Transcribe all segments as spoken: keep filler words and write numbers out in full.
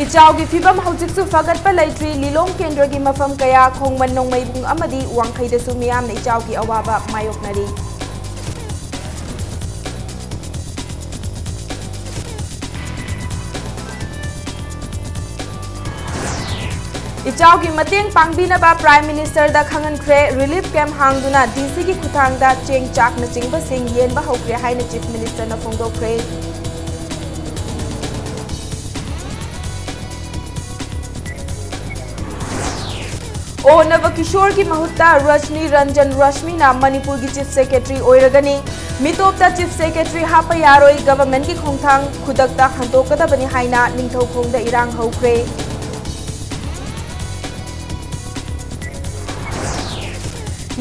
ꯏꯆꯥꯎꯒꯤ ꯐꯤꯕꯝ ꯍꯧꯖꯤꯛꯁꯨ ꯐꯒꯠꯄ ꯂꯩꯇ꯭ꯔꯤ꯫ ꯂꯤꯂꯣꯡ ꯀꯦꯟꯗ꯭ꯔꯒꯤ ꯃꯐꯝ ꯀꯌꯥ, ꯈꯣꯡꯃꯟ, ꯅꯣꯡꯃꯩꯕꯨꯡ ꯑꯃꯗꯤ ꯋꯥꯡꯈꯩꯗꯁꯨ ꯃꯤꯌꯥꯝꯅ ꯏꯆꯥꯎꯒꯤ ꯑꯋꯥꯕ ꯃꯥꯌꯣꯛꯅꯔꯤ꯫ ꯏꯆꯥꯎꯒꯤ ꯃꯇꯦꯡ ꯄꯥꯡꯕꯤꯅꯕ Prime Ministerꯗ ꯈꯪꯍꯟꯈ꯭ꯔꯦ꯫ Relief camp ꯍꯥꯡꯗꯨꯅ D Cꯒꯤ ꯈꯨꯠꯊꯥꯡꯗ ꯆꯦꯡ, ꯆꯥꯛꯅꯆꯤꯡꯕꯁꯤꯡ ꯌꯦꯟꯕ ꯍꯧꯈ꯭ꯔꯦ ꯍꯥꯏꯅ Chief Ministerꯅ ꯐꯣꯡꯗꯣꯛꯈ꯭ꯔꯦ꯫ ꯑꯣ ꯅꯕꯀꯤꯁꯣꯔꯒꯤ ꯃꯍꯨꯠꯇ ꯔꯖꯅꯤ ꯔꯟꯖꯟ ꯔꯁꯃꯤꯅ ꯃꯅꯤꯄꯨꯔꯒꯤ Chief Secretary ꯑꯣꯏꯔꯒꯅꯤ꯫ ꯃꯤꯇꯣꯞꯇ Chief Secretary ꯍꯥꯞꯄ ꯌꯥꯔꯣꯏ, governmentꯀꯤ ꯈꯣꯡꯊꯥꯡ ꯈꯨꯗꯛꯇ ꯍꯟꯗꯣꯛꯀꯗꯕꯅꯤ ꯍꯥꯏꯅ ꯅꯤꯡꯊꯧꯈꯣꯡꯗ ꯏꯔꯥꯡ ꯍꯧꯈ꯭ꯔꯦ꯫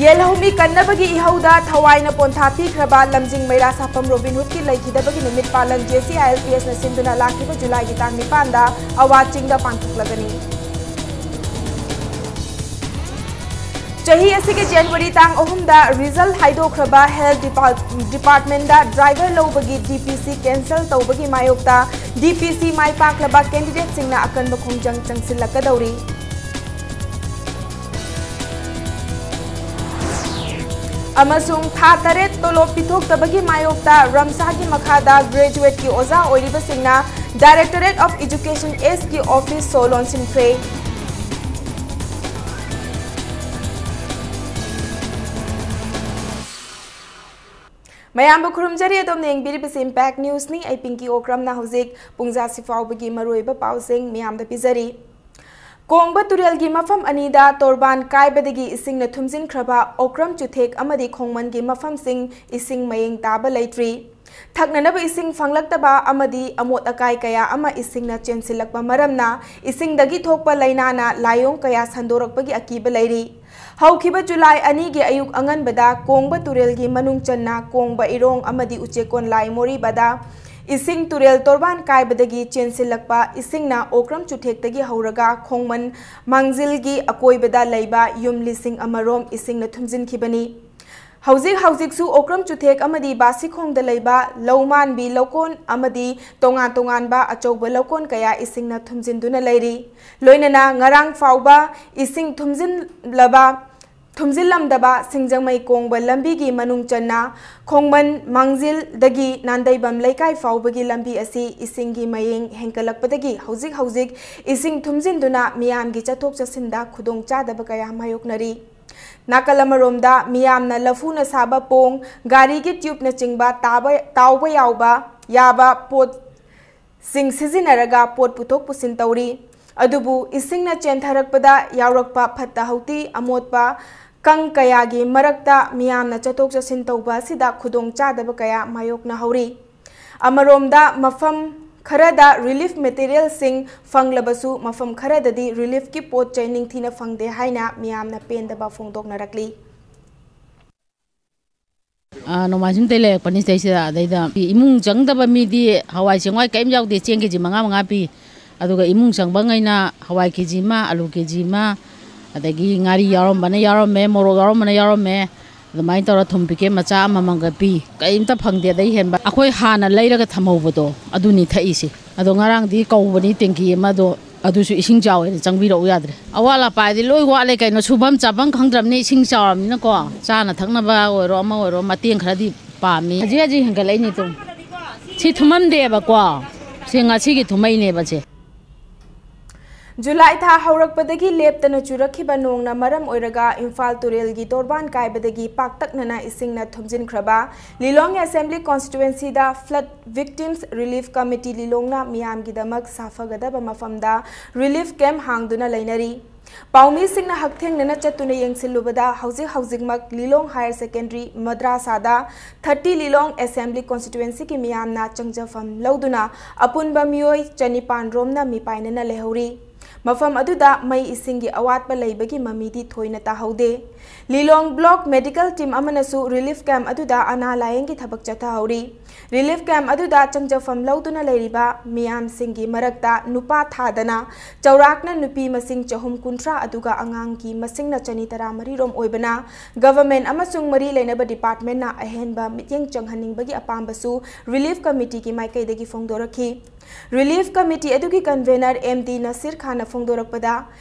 ꯌꯦꯜꯍꯧꯃꯤ ꯀꯟꯅꯕꯒꯤ ꯏꯍꯧꯗ ꯊꯋꯥꯏꯅ ꯄꯣꯟꯊꯥ ꯄꯤꯈ꯭ꯔꯕ ꯂꯝꯖꯤꯡ ꯃꯩꯔꯥ ꯁꯥꯐꯝ ꯔꯣꯕꯤꯟ ꯍꯨꯗꯀꯤ ꯂꯩꯈꯤꯗꯕꯒꯤ ꯅꯨꯃꯤꯠ ꯄꯥꯂꯟ J C I L P Sꯅ ꯁꯤꯟꯗꯨꯅ ꯂꯥꯛꯈꯤꯕ ꯖꯨꯂꯥꯏꯒꯤ ꯇꯥꯡ ꯅꯤꯄꯥꯟꯗ ꯑꯋꯥ ꯆꯤꯡꯗ ꯄꯥꯡꯊꯣꯛꯂꯒꯅꯤ꯫ ꯆꯍꯤ ꯑꯁꯤꯒꯤ ꯖꯅꯋꯥꯔꯤ ꯇꯥꯡ ꯑꯍꯨꯝꯗ result ꯍꯥꯏꯗꯣꯛꯈ꯭ꯔꯕ Health Depart-, Departmentꯗ driver ꯂꯧꯕꯒꯤ D P C cancel ꯇꯧꯕꯒꯤ ꯃꯥꯌꯣꯛꯇ D P C ꯃꯥꯏ ꯄꯥꯛꯂꯕ candidateꯁꯤꯡꯅ ꯑꯀꯟꯕ ꯈꯣꯡꯖꯪ ꯆꯪꯁꯤꯜꯂꯛꯀꯗꯧꯔꯤ꯫ ꯑꯃꯁꯨꯡ ꯊꯥ ꯇꯔꯦꯠ ꯇꯣꯂꯣꯞ ꯄꯤꯊꯣꯛꯇꯕꯒꯤ ꯃꯥꯌꯣꯛꯇ ꯔꯝꯁꯥꯒꯤ ꯃꯈꯥꯗ graduateꯀꯤ ꯑꯣꯖꯥ ꯑꯣꯏꯔꯤꯕꯁꯤꯡꯅ Directorate of Education Sꯀꯤ office ꯁꯣ ꯂꯣꯟꯁꯤꯟꯈ꯭ꯔꯦ꯫ ꯃꯌꯥꯝꯕꯨ ꯈꯨꯔꯨꯝꯖꯔꯤ, ꯑꯗꯣꯝꯅ ꯌꯦꯡꯕꯤꯔꯤꯕꯁꯤ Impact Newsꯅꯤ꯫ ꯑꯩ ꯄꯤꯡꯀꯤ ꯑꯣꯀ꯭ꯔꯝꯅ ꯍꯧꯖꯤꯛ ꯄꯨꯡ ꯖꯥꯁꯤ ꯐꯥꯎꯕꯒꯤ ꯃꯔꯨꯑꯣꯏꯕ ꯄꯥꯎꯁꯤꯡ ꯃꯌꯥꯝꯗ ꯄꯤꯖꯔꯤ꯫ ꯀꯣꯡꯕ ꯇꯨꯔꯦꯜꯒꯤ ꯃꯐꯝ ꯑꯅꯤꯗ ꯇꯣꯔꯕꯥꯟ ꯀꯥꯏꯕꯗꯒꯤ ꯏꯁꯤꯡꯅ ꯊꯨꯝꯖꯤꯟꯈ꯭ꯔꯕ ꯑꯣꯀ꯭ꯔꯝ ꯆꯨꯊꯦꯛ ꯑꯃꯗꯤ ꯈꯣꯡꯃꯟꯒꯤ ꯃꯐꯝꯁꯤꯡ ꯏꯁꯤꯡ ꯃꯌꯦꯡ ꯇꯥꯕ ꯂꯩꯇ꯭ꯔꯤ꯫ ꯊꯛꯅꯅꯕ ꯏꯁꯤꯡ ꯐꯪꯂꯛꯇꯕ ꯑꯃꯗꯤ ꯑꯃꯣꯠ ꯑꯀꯥꯏ ꯀꯌꯥ ꯑꯃ ꯏꯁꯤꯡꯅ ꯆꯦꯟꯁꯤꯜꯂꯛꯄ ꯃꯔꯝꯅ ꯏꯁꯤꯡꯗꯒꯤ ꯊꯣꯛꯄ ꯂꯥꯏꯅꯥꯅ ꯂꯥꯏꯑꯣꯡ ꯀꯌꯥ ꯁꯟꯗꯣꯔꯛꯄꯒꯤ ꯑꯀꯤꯕ ꯂꯩꯔꯤ꯫ ꯍꯧꯈꯤꯕ ꯖꯨꯂꯥꯏ ꯑꯅꯤꯒꯤ ꯑꯌꯨꯛ ꯑꯉꯟꯕꯗ ꯀꯣꯡꯕ ꯇꯨꯔꯦꯜꯒꯤ ꯃꯅꯨꯡ ꯆꯟꯅ ꯀꯣꯡꯕ ꯏꯔꯣꯡ ꯑꯃꯗꯤ ꯎꯆꯦꯛꯀꯣꯟ ꯂꯥꯏ ꯃꯣꯔꯤꯕꯗ ꯏꯁꯤꯡ ꯇꯨꯔꯦꯜ ꯇꯣꯔꯕꯥꯟ ꯀꯥꯏꯕꯗꯒꯤ ꯆꯦꯟꯁꯤꯜꯂꯛꯄ ꯏꯁꯤꯡꯅ ꯑꯣꯀ꯭ꯔꯝ ꯆꯨꯊꯦꯛꯇꯒꯤ ꯍꯧꯔꯒ ꯈꯣꯡꯃꯟ ꯃꯥꯡꯖꯤꯜꯒꯤ ꯑꯀꯣꯏꯕꯗ ꯂꯩꯕ ꯌꯨꯝ ꯂꯤꯁꯤꯡ ꯑꯃꯔꯣꯝ ꯏꯁꯤꯡꯅ ꯊꯨꯝꯖꯤꯟꯈꯤꯕꯅꯤ꯫ ꯍꯧꯖꯤꯛ ꯍꯧꯖꯤꯛꯁꯨ ꯑꯣꯀ꯭ꯔꯝ ꯆꯨꯊꯦꯛ ꯑꯃꯗꯤ ꯕꯥꯁꯤꯈꯣꯡꯗ ꯂꯩꯕ ꯂꯧꯃꯥꯟꯕꯤ ꯂꯧꯀꯣꯟ ꯑꯃꯗꯤ ꯇꯣꯉꯥꯟ ꯇꯣꯉꯥꯟꯕ ꯑꯆꯧꯕ ꯂꯧꯀꯣꯟ ꯀꯌꯥ ꯏꯁꯤꯡꯅ ꯊꯨꯝꯖꯤꯟꯗꯨꯅ ꯂꯩꯔꯤ꯫ ꯂꯣꯏꯅꯅ ꯉꯔꯥꯡ ꯐꯥꯎꯕ ꯏꯁꯤꯡ ꯊꯨꯝꯖꯤꯜꯂꯕ ꯊꯨꯝꯖꯤꯜꯂꯝꯗꯕ ꯁꯤꯡꯖꯃꯩ ꯀꯣꯡꯕ ꯂꯝꯕꯤꯒꯤ ꯃꯅꯨꯡ ꯆꯟꯅ ꯈꯣꯡꯃꯟ ꯃꯥꯡꯖꯤꯜꯗꯒꯤ ꯅꯥꯟꯗꯩꯕꯝ ꯂꯩꯀꯥꯏ ꯐꯥꯎꯕꯒꯤ ꯂꯝꯕꯤ ꯑꯁꯤ ꯏꯁꯤꯡꯒꯤ ꯃꯌꯦꯡ ꯍꯦꯟꯒꯠꯂꯛꯄꯗꯒꯤ ꯍꯧꯖꯤꯛ ꯍꯧꯖꯤꯛ ꯏꯁꯤꯡ ꯊꯨꯝꯖꯤꯟꯗꯨꯅ ꯃꯤꯌꯥꯝꯒꯤ ꯆꯠꯊꯣꯛ ꯆꯠꯁꯤꯟꯗ ꯈꯨꯗꯣꯡꯆꯥꯗꯕ ꯀꯌꯥ ꯃꯥꯌꯣꯛꯅꯔꯤ꯫ ꯅꯥꯀꯜ ꯑꯃꯔꯣꯝꯗ ꯃꯤꯌꯥꯝꯅ ꯂꯐꯨꯅ ꯁꯥꯕ ꯄꯣꯡ, ꯒꯥꯔꯤꯒꯤ ꯇ꯭ꯌꯨꯕꯅꯆꯤꯡꯕ ꯇꯥꯕ, ꯇꯥꯎꯕ ꯌꯥꯎꯕ, ꯌꯥꯕ ꯄꯣꯠꯁꯤꯡ ꯁꯤꯖꯤꯟꯅꯔꯒ ꯄꯣꯠ ꯄꯨꯊꯣꯛ ꯄꯨꯁꯤꯟ ꯇꯧꯔꯤ꯫ ꯑꯗꯨꯕꯨ ꯏꯁꯤꯡꯅ ꯆꯦꯟꯊꯔꯛꯄꯗ ꯌꯥꯎꯔꯛꯄ ꯐꯠꯇ ꯍꯥꯎꯊꯤ, ꯑꯃꯣꯠꯄ ꯀꯪ ꯀꯌꯥꯒꯤ ꯃꯔꯛꯇ ꯃꯤꯌꯥꯝꯅ ꯆꯠꯊꯣꯛ ꯆꯠꯁꯤꯟ ꯇꯧꯕ ꯑꯁꯤꯗ ꯈꯨꯗꯣꯡꯆꯥꯗꯕ ꯀꯌꯥ ꯃꯥꯌꯣꯛꯅꯍꯧꯔꯤ꯫ ꯑꯃꯔꯣꯝꯗ ꯃꯐꯝ ꯈꯔꯗ ꯔꯤꯂꯤꯐ ꯃꯦꯇꯤꯔꯤꯌꯦꯜꯁꯤꯡ ꯐꯪꯂꯕꯁꯨ ꯃꯐꯝ ꯈꯔꯗꯗꯤ ꯔꯤꯂꯤꯐꯀꯤ ꯄꯣꯠ ꯆꯩ ꯅꯤꯡꯊꯤꯅ ꯐꯪꯗꯦ ꯍꯥꯏꯅ ꯃꯤꯌꯥꯝꯅ ꯄꯦꯟꯗꯕ ꯐꯣꯡꯗꯣꯛꯅꯔꯛꯂꯤ꯫ ꯑꯥ, ꯅꯣꯡꯃꯥꯏꯖꯤꯡꯗꯩ ꯂꯩꯔꯛꯄꯅꯤ ꯁꯤꯗꯩꯁꯤꯗ꯫ ꯑꯗꯩꯗ ꯏꯃꯨꯡ ꯆꯪꯗꯕ ꯃꯤꯗꯤ ꯍꯋꯥꯏ ꯆꯦꯡꯋꯥꯏ ꯀꯔꯤꯝ ꯌꯥꯎꯗꯦ, ꯆꯦꯡ ꯀꯦ ꯖꯤ ꯃꯉꯥ ꯃꯉꯥ ꯄꯤ꯫ ꯑꯗꯨꯒ ꯏꯃꯨꯡ ꯆꯪꯕꯉꯩꯅ ꯍꯋꯥꯏ ꯀꯦ ꯖꯤ ꯑꯃ, ꯑꯂꯨ ꯀꯦ ꯖꯤ ꯑꯃ, ꯑꯗꯒꯤ ꯉꯥꯔꯤ ꯌꯥꯎꯔꯝꯕꯅ ꯌꯥꯎꯔꯝꯃꯦ, ꯃꯣꯔꯣꯛ ꯌꯥꯎꯔꯝꯕꯅ ꯌꯥꯎꯔꯝꯃꯦ꯫ ꯑꯗꯨꯃꯥꯏꯅ ꯇꯧꯔ ꯊꯨꯝ ꯄꯤꯀꯦꯠ ꯃꯆꯥ ꯑꯃꯃꯝꯒ ꯄꯤ꯫ ꯀꯔꯤꯝꯇ ꯐꯪꯗꯦ ꯑꯗꯩ ꯍꯦꯟꯕ꯫ ꯑꯩꯈꯣꯏ ꯍꯥꯟꯅ ꯂꯩꯔꯒ ꯊꯝꯍꯧꯕꯗꯣ ꯑꯗꯨꯅꯤ ꯊꯛꯏꯁꯦ꯫ ꯑꯗꯣ ꯉꯔꯥꯡꯗꯤ ꯀꯧꯕꯅꯤ ꯇꯦꯡꯀꯤ ꯑꯃꯗꯣ, ꯑꯗꯨꯁꯨ ꯏꯁꯤꯡ ꯆꯥꯎꯋꯦꯅ ꯆꯪꯕꯤꯔꯛꯎ ꯌꯥꯗ꯭ꯔꯦ꯫ ꯑꯋꯥꯠ ꯑꯄꯥꯗꯤ ꯂꯣꯏ ꯋꯥꯠꯂꯦ ꯀꯩꯅꯣ, ꯁꯨꯐꯝ ꯆꯥꯐꯝ ꯈꯪꯗ꯭ꯔꯕꯅꯤ ꯏꯁꯤꯡ ꯆꯥꯎꯔꯕꯅꯤꯅꯀꯣ꯫ ꯆꯥꯅ ꯊꯛꯅꯕ ꯑꯣꯏꯔꯣ ꯑꯃ ꯑꯣꯏꯔꯣ ꯃꯇꯦꯡ ꯈꯔꯗꯤ ꯄꯥꯝꯃꯤ꯫ ꯍꯧꯖꯤꯛ ꯍꯧꯖꯤꯛ ꯍꯦꯟꯒꯠꯂꯛꯏꯅꯤ ꯑꯗꯨꯝ꯫ ꯁꯤ ꯊꯨꯝꯃꯝꯗꯦꯕꯀꯣ, ꯁꯤ ꯉꯁꯤꯒꯤ ꯊꯨꯝꯃꯛꯏꯅꯦꯕ ꯁꯦ꯫ ꯖꯨꯂꯥꯏ ꯊꯥ ꯍꯧꯔꯛꯄꯗꯒꯤ ꯂꯦꯞꯇꯅ ꯆꯨꯔꯛꯈꯤꯕ ꯅꯣꯡꯅ ꯃꯔꯝ ꯑꯣꯏꯔꯒ ꯏꯝꯐꯥꯜ ꯇꯨꯔꯦꯜꯒꯤ ꯇꯣꯔꯕꯥꯟ ꯀꯥꯏꯕꯗꯒꯤ ꯄꯥꯛꯇꯛꯅꯅ ꯏꯁꯤꯡꯅ ꯊꯨꯝꯖꯤꯟꯈ꯭ꯔꯕ ꯂꯤꯂꯣꯡ ꯑꯦꯁꯦꯝꯕ꯭ꯂꯤ ꯀꯣꯟꯁꯇꯤꯇ꯭ꯋꯦꯟꯁꯤꯗ flood victims relief committee ꯂꯤꯂꯣꯡꯅ ꯃꯤꯌꯥꯝꯒꯤꯗꯃꯛ ꯁꯥꯐꯒꯗꯕ ꯃꯐꯝꯗ ꯔꯤꯂꯤꯐ ꯀꯦꯝꯞ ꯍꯥꯡꯗꯨꯅ ꯂꯩꯅꯔꯤ꯫ ꯄꯥꯎꯃꯤꯁꯤꯡꯅ ꯍꯛꯊꯦꯡꯅꯅ ꯆꯠꯇꯨꯅ ꯌꯦꯡꯁꯤꯜꯂꯨꯕꯗ ꯍꯧꯖꯤꯛ ꯍꯧꯖꯤꯛꯃꯛ ꯂꯤꯂꯣꯡ ꯍꯥꯌꯔ ꯁꯦꯀꯦꯟꯗꯔꯤ ꯃꯗ꯭ꯔꯥꯁꯥꯗ ꯊꯥꯔꯇꯤ ꯂꯤꯂꯣꯡ ꯑꯦꯁꯦꯝꯕ꯭ꯂꯤ ꯀꯣꯟꯁꯇꯤꯇ꯭ꯋꯦꯟꯁꯤꯒꯤ ꯃꯤꯌꯥꯝꯅ ꯆꯪꯖꯐꯝ ꯂꯧꯗꯨꯅ ꯑꯄꯨꯟꯕ ꯃꯤꯑꯣꯏ ꯆꯅꯤꯄꯥꯟ ꯔꯣꯝꯅ ꯃꯤꯄꯥꯏꯅꯅ ꯂꯩꯍꯧꯔꯤ꯫ ꯃꯐꯝ ꯑꯗꯨꯗ ꯃꯩ ꯏꯁꯤꯡꯒꯤ ꯑꯋꯥꯠꯄ ꯂꯩꯕꯒꯤ ꯃꯃꯤꯗꯤ ꯊꯣꯏꯅ ꯇꯥꯍꯧꯗꯦ꯫ ꯂꯤꯂꯣꯡ block medical team ꯑꯃꯅꯁꯨ relief camp ꯑꯗꯨꯗ ꯑꯅꯥ ꯂꯥꯌꯦꯡꯒꯤ ꯊꯕꯛ ꯆꯠꯊꯍꯧꯔꯤ꯫ Relief camp ꯑꯗꯨꯗ ꯆꯪꯖꯐꯝ ꯂꯧꯗꯨꯅ ꯂꯩꯔꯤꯕ ꯃꯤꯌꯥꯝꯁꯤꯡꯒꯤ ꯃꯔꯛꯇ ꯅꯨꯄꯥ ꯊꯥꯗꯅ ꯆꯥꯎꯔꯥꯛꯅ ꯅꯨꯄꯤ ꯃꯁꯤꯡ ꯆꯍꯨꯝ ꯀꯨꯟꯊ꯭ꯔꯥ ꯑꯗꯨꯒ ꯑꯉꯥꯡꯒꯤ ꯃꯁꯤꯡꯅ ꯆꯅꯤ ꯇꯔꯥꯃꯔꯤ ꯔꯣꯝ ꯑꯣꯏꯕꯅ government ꯑꯃꯁꯨꯡ ꯃꯔꯤ ꯂꯩꯅꯕ departmentꯅ ꯑꯍꯦꯟꯕ ꯃꯤꯠꯌꯦꯡ ꯆꯪꯍꯟꯅꯤꯡꯕꯒꯤ ꯑꯄꯥꯝꯕꯁꯨ relief committeeꯒꯤ ꯃꯥꯏꯀꯩꯗꯒꯤ ꯐꯣꯡꯗꯣꯔꯛꯈꯤ꯫ Relief committee ꯑꯗꯨꯒꯤ convener M D ꯅꯁꯤꯔ ꯈꯥꯟꯅ ꯐꯣꯡꯗꯣꯔꯛꯄꯗ,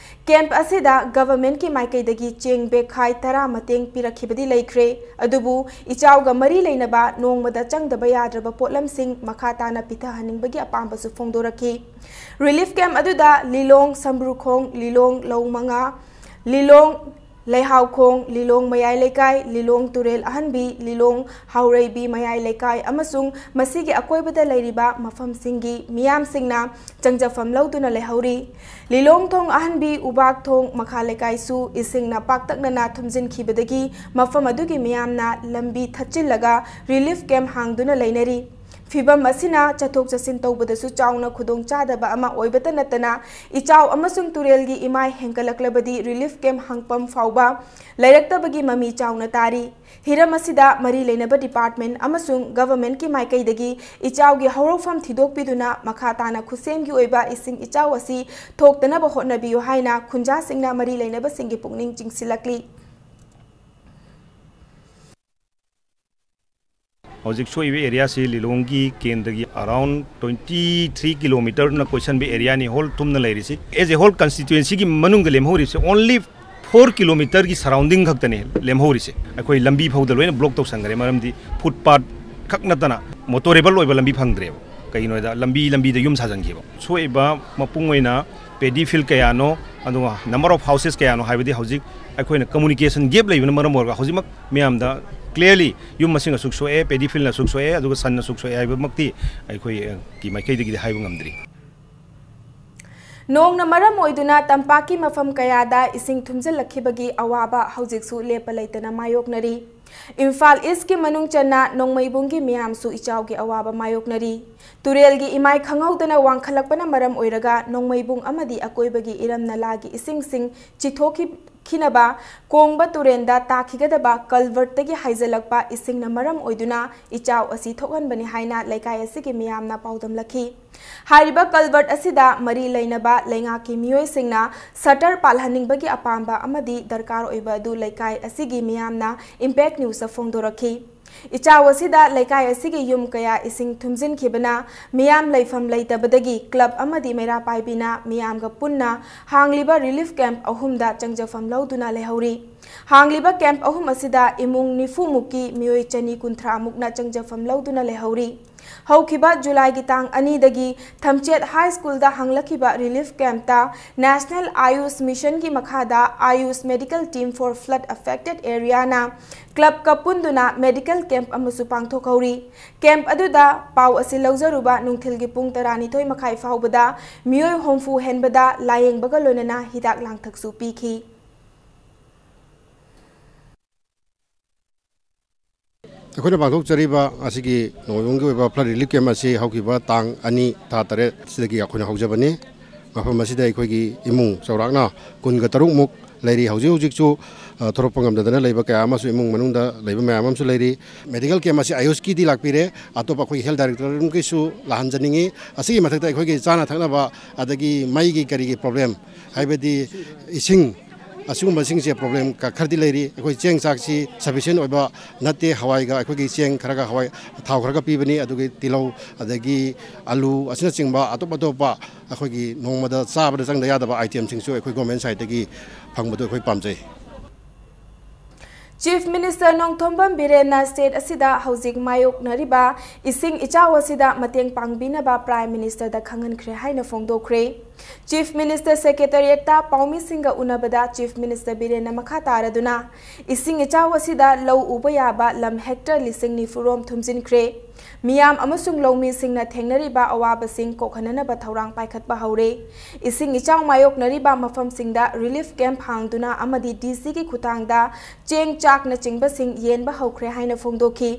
camp ꯑꯁꯤꯗ governmentꯀꯤ ꯃꯥꯏꯀꯩꯗꯒꯤ ꯆꯦꯡ ꯕꯦꯒꯈꯥꯏ ꯇꯔꯥ ꯃꯇꯦꯡ ꯄꯤꯔꯛꯈꯤꯕꯗꯤ ꯂꯩꯈ꯭ꯔꯦ, ꯑꯗꯨꯕꯨ ꯏꯆꯥꯎꯒ ꯃꯔꯤ ꯂꯩꯅꯕ ꯅꯣꯡꯃꯗ ꯆꯪꯗꯕ ꯌꯥꯗ꯭ꯔꯕ ꯄꯣꯠꯂꯝꯁꯤꯡ ꯃꯈꯥ ꯇꯥꯅ ꯄꯤꯊꯍꯟꯅꯤꯡꯕꯒꯤ ꯑꯄꯥꯝꯕꯁꯨ ꯐꯣꯡꯗꯣꯔꯛꯈꯤ꯫ Relief camp ꯑꯗꯨꯗ ꯂꯤꯂꯣꯡ ꯁꯝꯕ꯭ꯔꯨꯈꯣꯡ, ꯂꯤꯂꯣꯡ ꯂꯧꯃꯉꯥ, ꯂꯤꯂꯣꯡ ꯂꯩꯍꯥꯎꯈꯣꯡ, ꯂꯤꯂꯣꯡ ꯃꯌꯥꯏ ꯂꯩꯀꯥꯏ, ꯂꯤꯂꯣꯡ ꯇꯨꯔꯦꯜ ꯑꯍꯟꯕꯤ, ꯂꯤꯂꯣꯡ ꯍꯥꯎꯔꯩꯕꯤ ꯃꯌꯥꯏ ꯂꯩꯀꯥꯏ ꯑꯃꯁꯨꯡ ꯃꯁꯤꯒꯤ ꯑꯀꯣꯏꯕꯗ ꯂꯩꯔꯤꯕ ꯃꯐꯝꯁꯤꯡꯒꯤ ꯃꯤꯌꯥꯝꯁꯤꯡꯅ ꯆꯪꯖꯐꯝ ꯂꯧꯗꯨꯅ ꯂꯩꯍꯧꯔꯤ꯫ ꯂꯤꯂꯣꯡ ꯊꯣꯡ ꯑꯍꯟꯕꯤ, ꯎꯕꯥꯛ ꯊꯣꯡ ꯃꯈꯥ ꯂꯩꯀꯥꯏꯁꯨ ꯏꯁꯤꯡꯅ ꯄꯥꯛꯇꯛꯅꯅ ꯊꯨꯝꯖꯤꯟꯈꯤꯕꯗꯒꯤ ꯃꯐꯝ ꯑꯗꯨꯒꯤ ꯃꯤꯌꯥꯝꯅ ꯂꯝꯕꯤ ꯊꯠꯆꯤꯜꯂꯒ relief camp ꯍꯥꯡꯗꯨꯅ ꯂꯩꯅꯔꯤ꯫ ꯐꯤꯚꯝ ꯑꯁꯤꯅ ꯆꯠꯊꯣꯛ ꯆꯠꯁꯤꯟ ꯇꯧꯕꯗꯁꯨ ꯆꯥꯎꯅ ꯈꯨꯗꯣꯡꯆꯥꯗꯕ ꯑꯃ ꯑꯣꯏꯕꯇ ꯅꯠꯇꯅ, ꯏꯆꯥꯎ ꯑꯃꯁꯨꯡ ꯇꯨꯔꯦꯜꯒꯤ ꯏꯃꯥꯏ ꯍꯦꯟꯒꯠꯂꯛꯂꯕꯗꯤ relief camp ꯍꯥꯡꯐꯝ ꯐꯥꯎꯕ ꯂꯩꯔꯛꯇꯕꯒꯤ ꯃꯃꯤ ꯆꯥꯎꯅ ꯇꯥꯔꯤ꯫ ꯍꯤꯔꯝ ꯑꯁꯤꯗ ꯃꯔꯤ ꯂꯩꯅꯕ department ꯑꯃꯁꯨꯡ governmentꯀꯤ ꯃꯥꯏꯀꯩꯗꯒꯤ ꯏꯆꯥꯎꯒꯤ ꯍꯧꯔꯛꯐꯝ ꯊꯤꯗꯣꯛꯄꯤꯗꯨꯅ ꯃꯈꯥ ꯇꯥꯅ ꯈꯨꯠꯁꯦꯝꯒꯤ ꯑꯣꯏꯕ ꯏꯁꯤꯡ ꯏꯆꯥꯎ ꯑꯁꯤ ꯊꯣꯛꯇꯅꯕ ꯍꯣꯠꯅꯕꯤꯌꯨ ꯍꯥꯏꯅ ꯈꯨꯟꯖꯥꯁꯤꯡꯅ ꯃꯔꯤ ꯂꯩꯅꯕꯁꯤꯡꯒꯤ ꯄꯨꯛꯅꯤꯡ ꯆꯤꯡꯁꯤꯜꯂꯛꯂꯤ꯫ ꯍꯧꯖꯤꯛ ꯁꯣꯛꯏꯕ areaꯁꯤ ꯂꯤꯂꯣꯡꯒꯤ ꯀꯦꯟꯗ꯭ꯔꯒꯤ around twenty three kilometerꯅ ꯀꯣꯏꯁꯟꯕ areaꯅꯤ, whole ꯊꯨꯝꯅ ꯂꯩꯔꯤꯁꯤ꯫ As a whole constituencyꯒꯤ ꯃꯅꯨꯡꯗ ꯂꯦꯝꯍꯧꯔꯤꯕꯁꯤ only four kilometerꯒꯤ surrounding ꯈꯛꯇꯅꯦ ꯂꯦꯝꯍꯧꯔꯤꯁꯦ꯫ ꯑꯩꯈꯣꯏ ꯂꯝꯕꯤ ꯐꯥꯎꯗ ꯂꯣꯏꯅ block ꯇꯧꯁꯟꯈ꯭ꯔꯦ, ꯃꯔꯝꯗꯤ footpath ꯈꯛ ꯅꯠꯇꯅ motorable ꯑꯣꯏꯕ ꯂꯝꯕꯤ ꯐꯪꯗ꯭ꯔꯦꯕ꯫ ꯀꯩꯒꯤꯅꯣ ꯍꯥꯏꯗ ꯂꯝꯕꯤ ꯂꯝꯕꯤꯗ ꯌꯨꯝ ꯁꯥꯖꯟꯈꯤꯕ꯫ ꯁꯣꯛꯏꯕ ꯃꯄꯨꯡ ꯑꯣꯏꯅ paddy field ꯀꯌꯥꯅꯣ, ꯑꯗꯨꯒ number of houses ꯀꯌꯥꯅꯣ ꯍꯥꯏꯕꯗꯤ ꯍꯧꯖꯤꯛ ꯑꯩꯈꯣꯏꯅ communication gap ꯂꯩꯕꯅ ꯃꯔꯝ ꯑꯣꯏꯔꯒ ꯍꯧꯖꯤꯛꯃꯛ ꯃꯌꯥꯝꯗ clearly ꯌꯨꯝ ꯃꯁꯤꯡ ꯑꯁꯨꯛ ꯁꯣꯛꯑꯦ, paddy fieldꯅ ꯑꯁꯨꯛ ꯁꯣꯛꯑꯦ, ꯑꯗꯨꯒ ꯁꯟꯅ ꯑꯁꯨꯛ ꯁꯣꯛꯑꯦ ꯍꯥꯏꯕꯃꯛꯇꯤ ꯑꯩꯈꯣꯏꯒꯤ ꯃꯥꯏꯀꯩꯗꯒꯤꯗꯤ ꯍꯥꯏꯕ ꯉꯝꯗ꯭ꯔꯤ꯫ ꯅꯣꯡꯅ ꯃꯔꯝ ꯑꯣꯏꯗꯨꯅ ꯇꯝꯄꯥꯛꯀꯤ ꯃꯐꯝ ꯀꯌꯥꯗ ꯏꯁꯤꯡ ꯊꯨꯝꯖꯤꯜꯂꯛꯈꯤꯕꯒꯤ ꯑꯋꯥꯕ ꯍꯧꯖꯤꯛꯁꯨ ꯂꯦꯞꯄ ꯂꯩꯇꯅ ꯃꯥꯌꯣꯛꯅꯔꯤ꯫ ꯏꯝꯐꯥꯜ ꯏꯁꯀꯤ ꯃꯅꯨꯡ ꯆꯟꯅ ꯅꯣꯡꯃꯩꯕꯨꯡꯒꯤ ꯃꯤꯌꯥꯝꯁꯨ ꯏꯆꯥꯎꯒꯤ ꯑꯋꯥꯕ ꯃꯥꯌꯣꯛꯅꯔꯤ꯫ ꯇꯨꯔꯦꯜꯒꯤ ꯏꯃꯥꯏ ꯈꯪꯍꯧꯗꯅ ꯋꯥꯡꯈꯠꯂꯛꯄꯅ ꯃꯔꯝ ꯑꯣꯏꯔꯒ ꯅꯣꯡꯃꯩꯕꯨꯡ ꯑꯃꯗꯤ ꯑꯀꯣꯏꯕꯒꯤ ꯏꯔꯝ ꯅꯂꯥꯒꯤ ꯏꯁꯤꯡꯁꯤꯡ ꯆꯤꯊꯣꯛꯈꯤꯅꯕ ꯀꯣꯡꯕ ꯇꯨꯔꯦꯜꯗ ꯇꯥꯈꯤꯒꯗꯕ ꯀꯜꯚꯔꯠꯇꯒꯤ ꯍꯥꯏꯖꯤꯜꯂꯛꯄ ꯏꯁꯤꯡꯅ ꯃꯔꯝ ꯑꯣꯏꯗꯨꯅ ꯏꯆꯥꯎ ꯑꯁꯤ ꯊꯣꯛꯍꯟꯕꯅꯤ ꯍꯥꯏꯅ ꯂꯩꯀꯥꯏ ꯑꯁꯤꯒꯤ ꯃꯤꯌꯥꯝꯅ ꯄꯥꯎꯗꯝꯂꯛꯈꯤ꯫ ꯍꯥꯏꯔꯤꯕ ꯀꯜꯚꯔꯠ ꯑꯁꯤꯗ ꯃꯔꯤ ꯂꯩꯅꯕ ꯂꯩꯉꯥꯛꯀꯤ ꯃꯤꯑꯣꯏꯁꯤꯡꯅ ꯁꯇꯔ ꯄꯥꯜꯍꯟꯅꯤꯡꯕꯒꯤ ꯑꯄꯥꯝꯕ ꯑꯃꯗꯤ ꯗꯔꯀꯥꯔ ꯑꯣꯏꯕ ꯑꯗꯨ ꯂꯩꯀꯥꯏ ꯑꯁꯤꯒꯤ ꯃꯤꯌꯥꯝꯅ ꯏꯝꯄꯦꯛ ꯅ꯭ꯌꯨꯁꯇ ꯐꯣꯡꯗꯣꯔꯛꯈꯤ꯫ ꯏꯆꯥꯎ ꯑꯁꯤꯗ ꯂꯩꯀꯥꯏ ꯑꯁꯤꯒꯤ ꯌꯨꯝ ꯀꯌꯥ ꯏꯁꯤꯡ ꯊꯨꯝꯖꯤꯟꯈꯤꯕꯅ ꯃꯤꯌꯥꯝ ꯂꯩꯐꯝ ꯂꯩꯇꯕꯗꯒꯤ ꯀ꯭ꯂꯕ ꯑꯃꯗꯤ ꯃꯩꯔꯥ ꯄꯥꯏꯕꯤꯅ ꯃꯤꯌꯥꯝꯒ ꯄꯨꯟꯅ ꯍꯥꯡꯂꯤꯕ ꯔꯤꯂꯤꯐ ꯀꯦꯝꯞ ꯑꯍꯨꯝꯗ ꯆꯪꯖꯐꯝ ꯂꯧꯗꯨꯅ ꯂꯩꯍꯧꯔꯤ꯫ ꯍꯥꯡꯂꯤꯕ ꯀꯦꯝꯞ ꯑꯍꯨꯝ ꯑꯁꯤꯗ ꯏꯃꯨꯡ ꯅꯤꯐꯨ ꯃꯨꯛꯀꯤ ꯃꯤꯑꯣꯏ ꯆꯅꯤ ꯀꯨꯟꯊ꯭ꯔꯥ ꯃꯨꯛꯅ ꯆꯪꯖꯐꯝ ꯂꯧꯗꯨꯅ ꯂꯩꯍꯧꯔꯤ꯫ ꯍꯧꯈꯤꯕ ꯖꯨꯂꯥꯏꯒꯤ ꯇꯥꯡ ꯑꯅꯤꯗꯒꯤ ꯊꯝꯆꯦꯠ ꯍꯥꯏ ꯁ꯭ꯀꯨꯜꯗ ꯍꯥꯡꯂꯛꯈꯤꯕ ꯔꯤꯂꯤꯐ ꯀꯦꯝꯞꯇ National Ayush Mission ꯒꯤ ꯃꯈꯥꯗ Ayush Medical Team for Flood Affected Area ꯅ ꯀ꯭ꯂꯕꯀ ꯄꯨꯟꯗꯨꯅ ꯃꯦꯗꯤꯀꯦꯜ ꯀꯦꯝꯞ ꯑꯃꯁꯨ ꯄꯥꯡꯊꯣꯛꯍꯧꯔꯤ꯫ ꯀꯦꯝꯞ ꯑꯗꯨꯗ ꯄꯥꯎ ꯑꯁꯤ ꯂꯧꯖꯔꯨꯕ ꯅꯨꯡꯊꯤꯜꯒꯤ ꯄꯨꯡ ꯇꯔꯥꯅꯤꯊꯣꯏ ꯃꯈꯥꯏ ꯐꯥꯎꯕꯗ ꯃꯤꯑꯣꯏ ꯍꯨꯝꯐꯨ ꯍꯦꯟꯕꯗ ꯂꯥꯌꯦꯡꯕꯒ ꯂꯣꯏꯅꯅ ꯍꯤꯗꯥꯛ ꯂꯥꯡꯊꯛꯁꯨ ꯄꯤꯈꯤ꯫ ꯑꯩꯈꯣꯏꯅ ꯄꯥꯡꯊꯣꯛꯆꯔꯤꯕ ꯑꯁꯤꯒꯤ ꯅꯣꯡꯃꯥꯏꯕꯨꯡꯒꯤ ꯑꯣꯏꯕ flood relief camp ꯑꯁꯤ ꯍꯧꯈꯤꯕ ꯇꯥꯡ ꯑꯅꯤ ꯊꯥ ꯇꯔꯦꯠ ꯁꯤꯗꯒꯤ ꯑꯩꯈꯣꯏꯅ ꯍꯧꯖꯕꯅꯤ꯫ ꯃꯐꯝ ꯑꯁꯤꯗ ꯑꯩꯈꯣꯏꯒꯤ ꯏꯃꯨꯡ ꯆꯥꯎꯔꯥꯛꯅ ꯀꯨꯟꯒ ꯇꯔꯨꯛ ꯃꯨꯛ ꯂꯩꯔꯤ꯫ ꯍꯧꯖꯤꯛ ꯍꯧꯖꯤꯛꯁꯨ, ꯑ, ꯊꯣꯔꯛꯄ ꯉꯝꯗꯗꯅ ꯂꯩꯕ ꯀꯌꯥ ꯑꯃꯁꯨ ꯏꯃꯨꯡ ꯃꯅꯨꯡꯗ ꯂꯩꯕ ꯃꯌꯥꯝ ꯑꯃꯁꯨ ꯂꯩꯔꯤ꯫ ꯃꯦꯗꯤꯀꯦꯜ ꯀꯦꯝꯞ ꯑꯁꯤ ꯑꯥꯌꯨꯁꯀꯤꯗꯤ ꯂꯥꯛꯄꯤꯔꯦ, ꯑꯇꯣꯞꯄ ꯑꯩꯈꯣꯏꯒꯤ ꯍꯦꯜꯊ ꯗꯥꯏꯔꯦꯛꯇꯣꯔꯦꯠꯀꯤꯁꯨ ꯂꯥꯛꯍꯟꯖꯅꯤꯡꯉꯤ꯫ ꯑꯁꯤꯒꯤ ꯃꯊꯛꯇ ꯑꯩꯈꯣꯏꯒꯤ ꯆꯥꯅ ꯊꯛꯅꯕ ꯑꯗꯒꯤ ꯃꯩꯒꯤ ꯀꯔꯤꯒꯤ ꯄ꯭ꯔꯣꯕ꯭ꯂꯦꯝ, ꯍꯥꯏꯕꯗꯤ ꯏꯁꯤꯡ, ꯑꯁꯤꯒꯨꯝꯕꯁꯤꯡꯁꯦ ꯄ꯭ꯔꯣꯕ꯭ꯂꯦꯝ ꯈꯔꯗꯤ ꯂꯩꯔꯤ꯫ ꯑꯩꯈꯣꯏ ꯆꯦꯡ ꯆꯥꯛꯁꯤ ꯁꯐꯤꯁꯤꯌꯦꯟ ꯑꯣꯏꯕ ꯅꯠꯇꯦ꯫ ꯍꯋꯥꯏꯒ ꯑꯩꯈꯣꯏꯒꯤ ꯆꯦꯡ ꯈꯔꯒ, ꯍꯋꯥꯏ ꯊꯥꯎ ꯈꯔꯒ ꯄꯤꯕꯅꯤ, ꯑꯗꯨꯒꯤ ꯇꯤꯜꯍꯧ, ꯑꯗꯒꯤ ꯑꯂꯨ ꯑꯁꯤꯅꯆꯤꯡꯕ ꯑꯇꯣꯞ ꯑꯇꯣꯞꯄ ꯑꯩꯈꯣꯏꯒꯤ ꯅꯣꯡꯃꯗ ꯆꯥꯕꯗ ꯆꯪꯗ ꯌꯥꯗꯕ ꯑꯥꯏꯇꯦꯝꯁꯤꯡꯁꯨ ꯑꯩꯈꯣꯏ ꯒꯣꯔꯃꯦꯟ ꯁꯥꯏꯠꯇꯒꯤ ꯐꯪꯕꯗꯨ ꯑꯩꯈꯣꯏ ꯄꯥꯝꯖꯩ꯫ ꯆꯤꯐ ꯃꯤꯅꯤꯁꯇꯔ ꯅꯣꯡꯊꯣꯝꯕꯝ ꯕꯤꯔꯦꯟꯅ ꯁ꯭ꯇꯦꯠ ꯑꯁꯤꯗ ꯍꯧꯖꯤꯛ ꯃꯥꯌꯣꯛꯅꯔꯤꯕ ꯏꯁꯤꯡ ꯏꯆꯥꯎ ꯑꯁꯤꯗ ꯃꯇꯦꯡ ꯄꯥꯡꯕꯤꯅꯕ ꯄ꯭ꯔꯥꯏꯝ ꯃꯤꯅꯤꯁꯇꯔꯗ ꯈꯪꯍꯟꯈ꯭ꯔꯦ ꯍꯥꯏꯅ ꯐꯣꯡꯗꯣꯛꯈ꯭ꯔꯦ꯫ Chief Minister Secretariat ꯇ ꯄꯥꯎꯃꯤꯁꯤꯡꯒ ꯎꯅꯕꯗ Chief Minister ꯕꯤꯔꯦꯟꯅ ꯃꯈꯥ ꯇꯥꯔꯗꯨꯅ, ꯏꯁꯤꯡ ꯏꯆꯥꯎ ꯑꯁꯤꯗ ꯂꯧ ꯎꯕ ꯌꯥꯕ ꯂꯝ hectare ꯂꯤꯁꯤꯡ ꯅꯤꯐꯨ ꯔꯣꯝ ꯊꯨꯝꯖꯤꯟꯈ꯭ꯔꯦ꯫ ꯃꯤꯌꯥꯝ ꯑꯃꯁꯨꯡ ꯂꯧꯃꯤꯁꯤꯡꯅ ꯊꯦꯡꯅꯔꯤꯕ ꯑꯋꯥꯕꯁꯤꯡ ꯀꯣꯛꯍꯟꯅꯅꯕ ꯊꯧꯔꯥꯡ ꯄꯥꯏꯈꯠꯄ ꯍꯧꯔꯦ꯫ ꯏꯁꯤꯡ ꯏꯆꯥꯎ ꯃꯥꯌꯣꯛꯅꯔꯤꯕ ꯃꯐꯝꯁꯤꯡꯗ relief camp ꯍꯥꯡꯗꯨꯅ ꯑꯃꯗꯤ D C ꯒꯤ ꯈꯨꯠꯊꯥꯡꯗ ꯆꯦꯡ, ꯆꯥꯛꯅꯆꯤꯡꯕꯁꯤꯡ ꯌꯦꯟꯕ ꯍꯧꯈ꯭ꯔꯦ ꯍꯥꯏꯅ ꯐꯣꯡꯗꯣꯛꯈꯤ꯫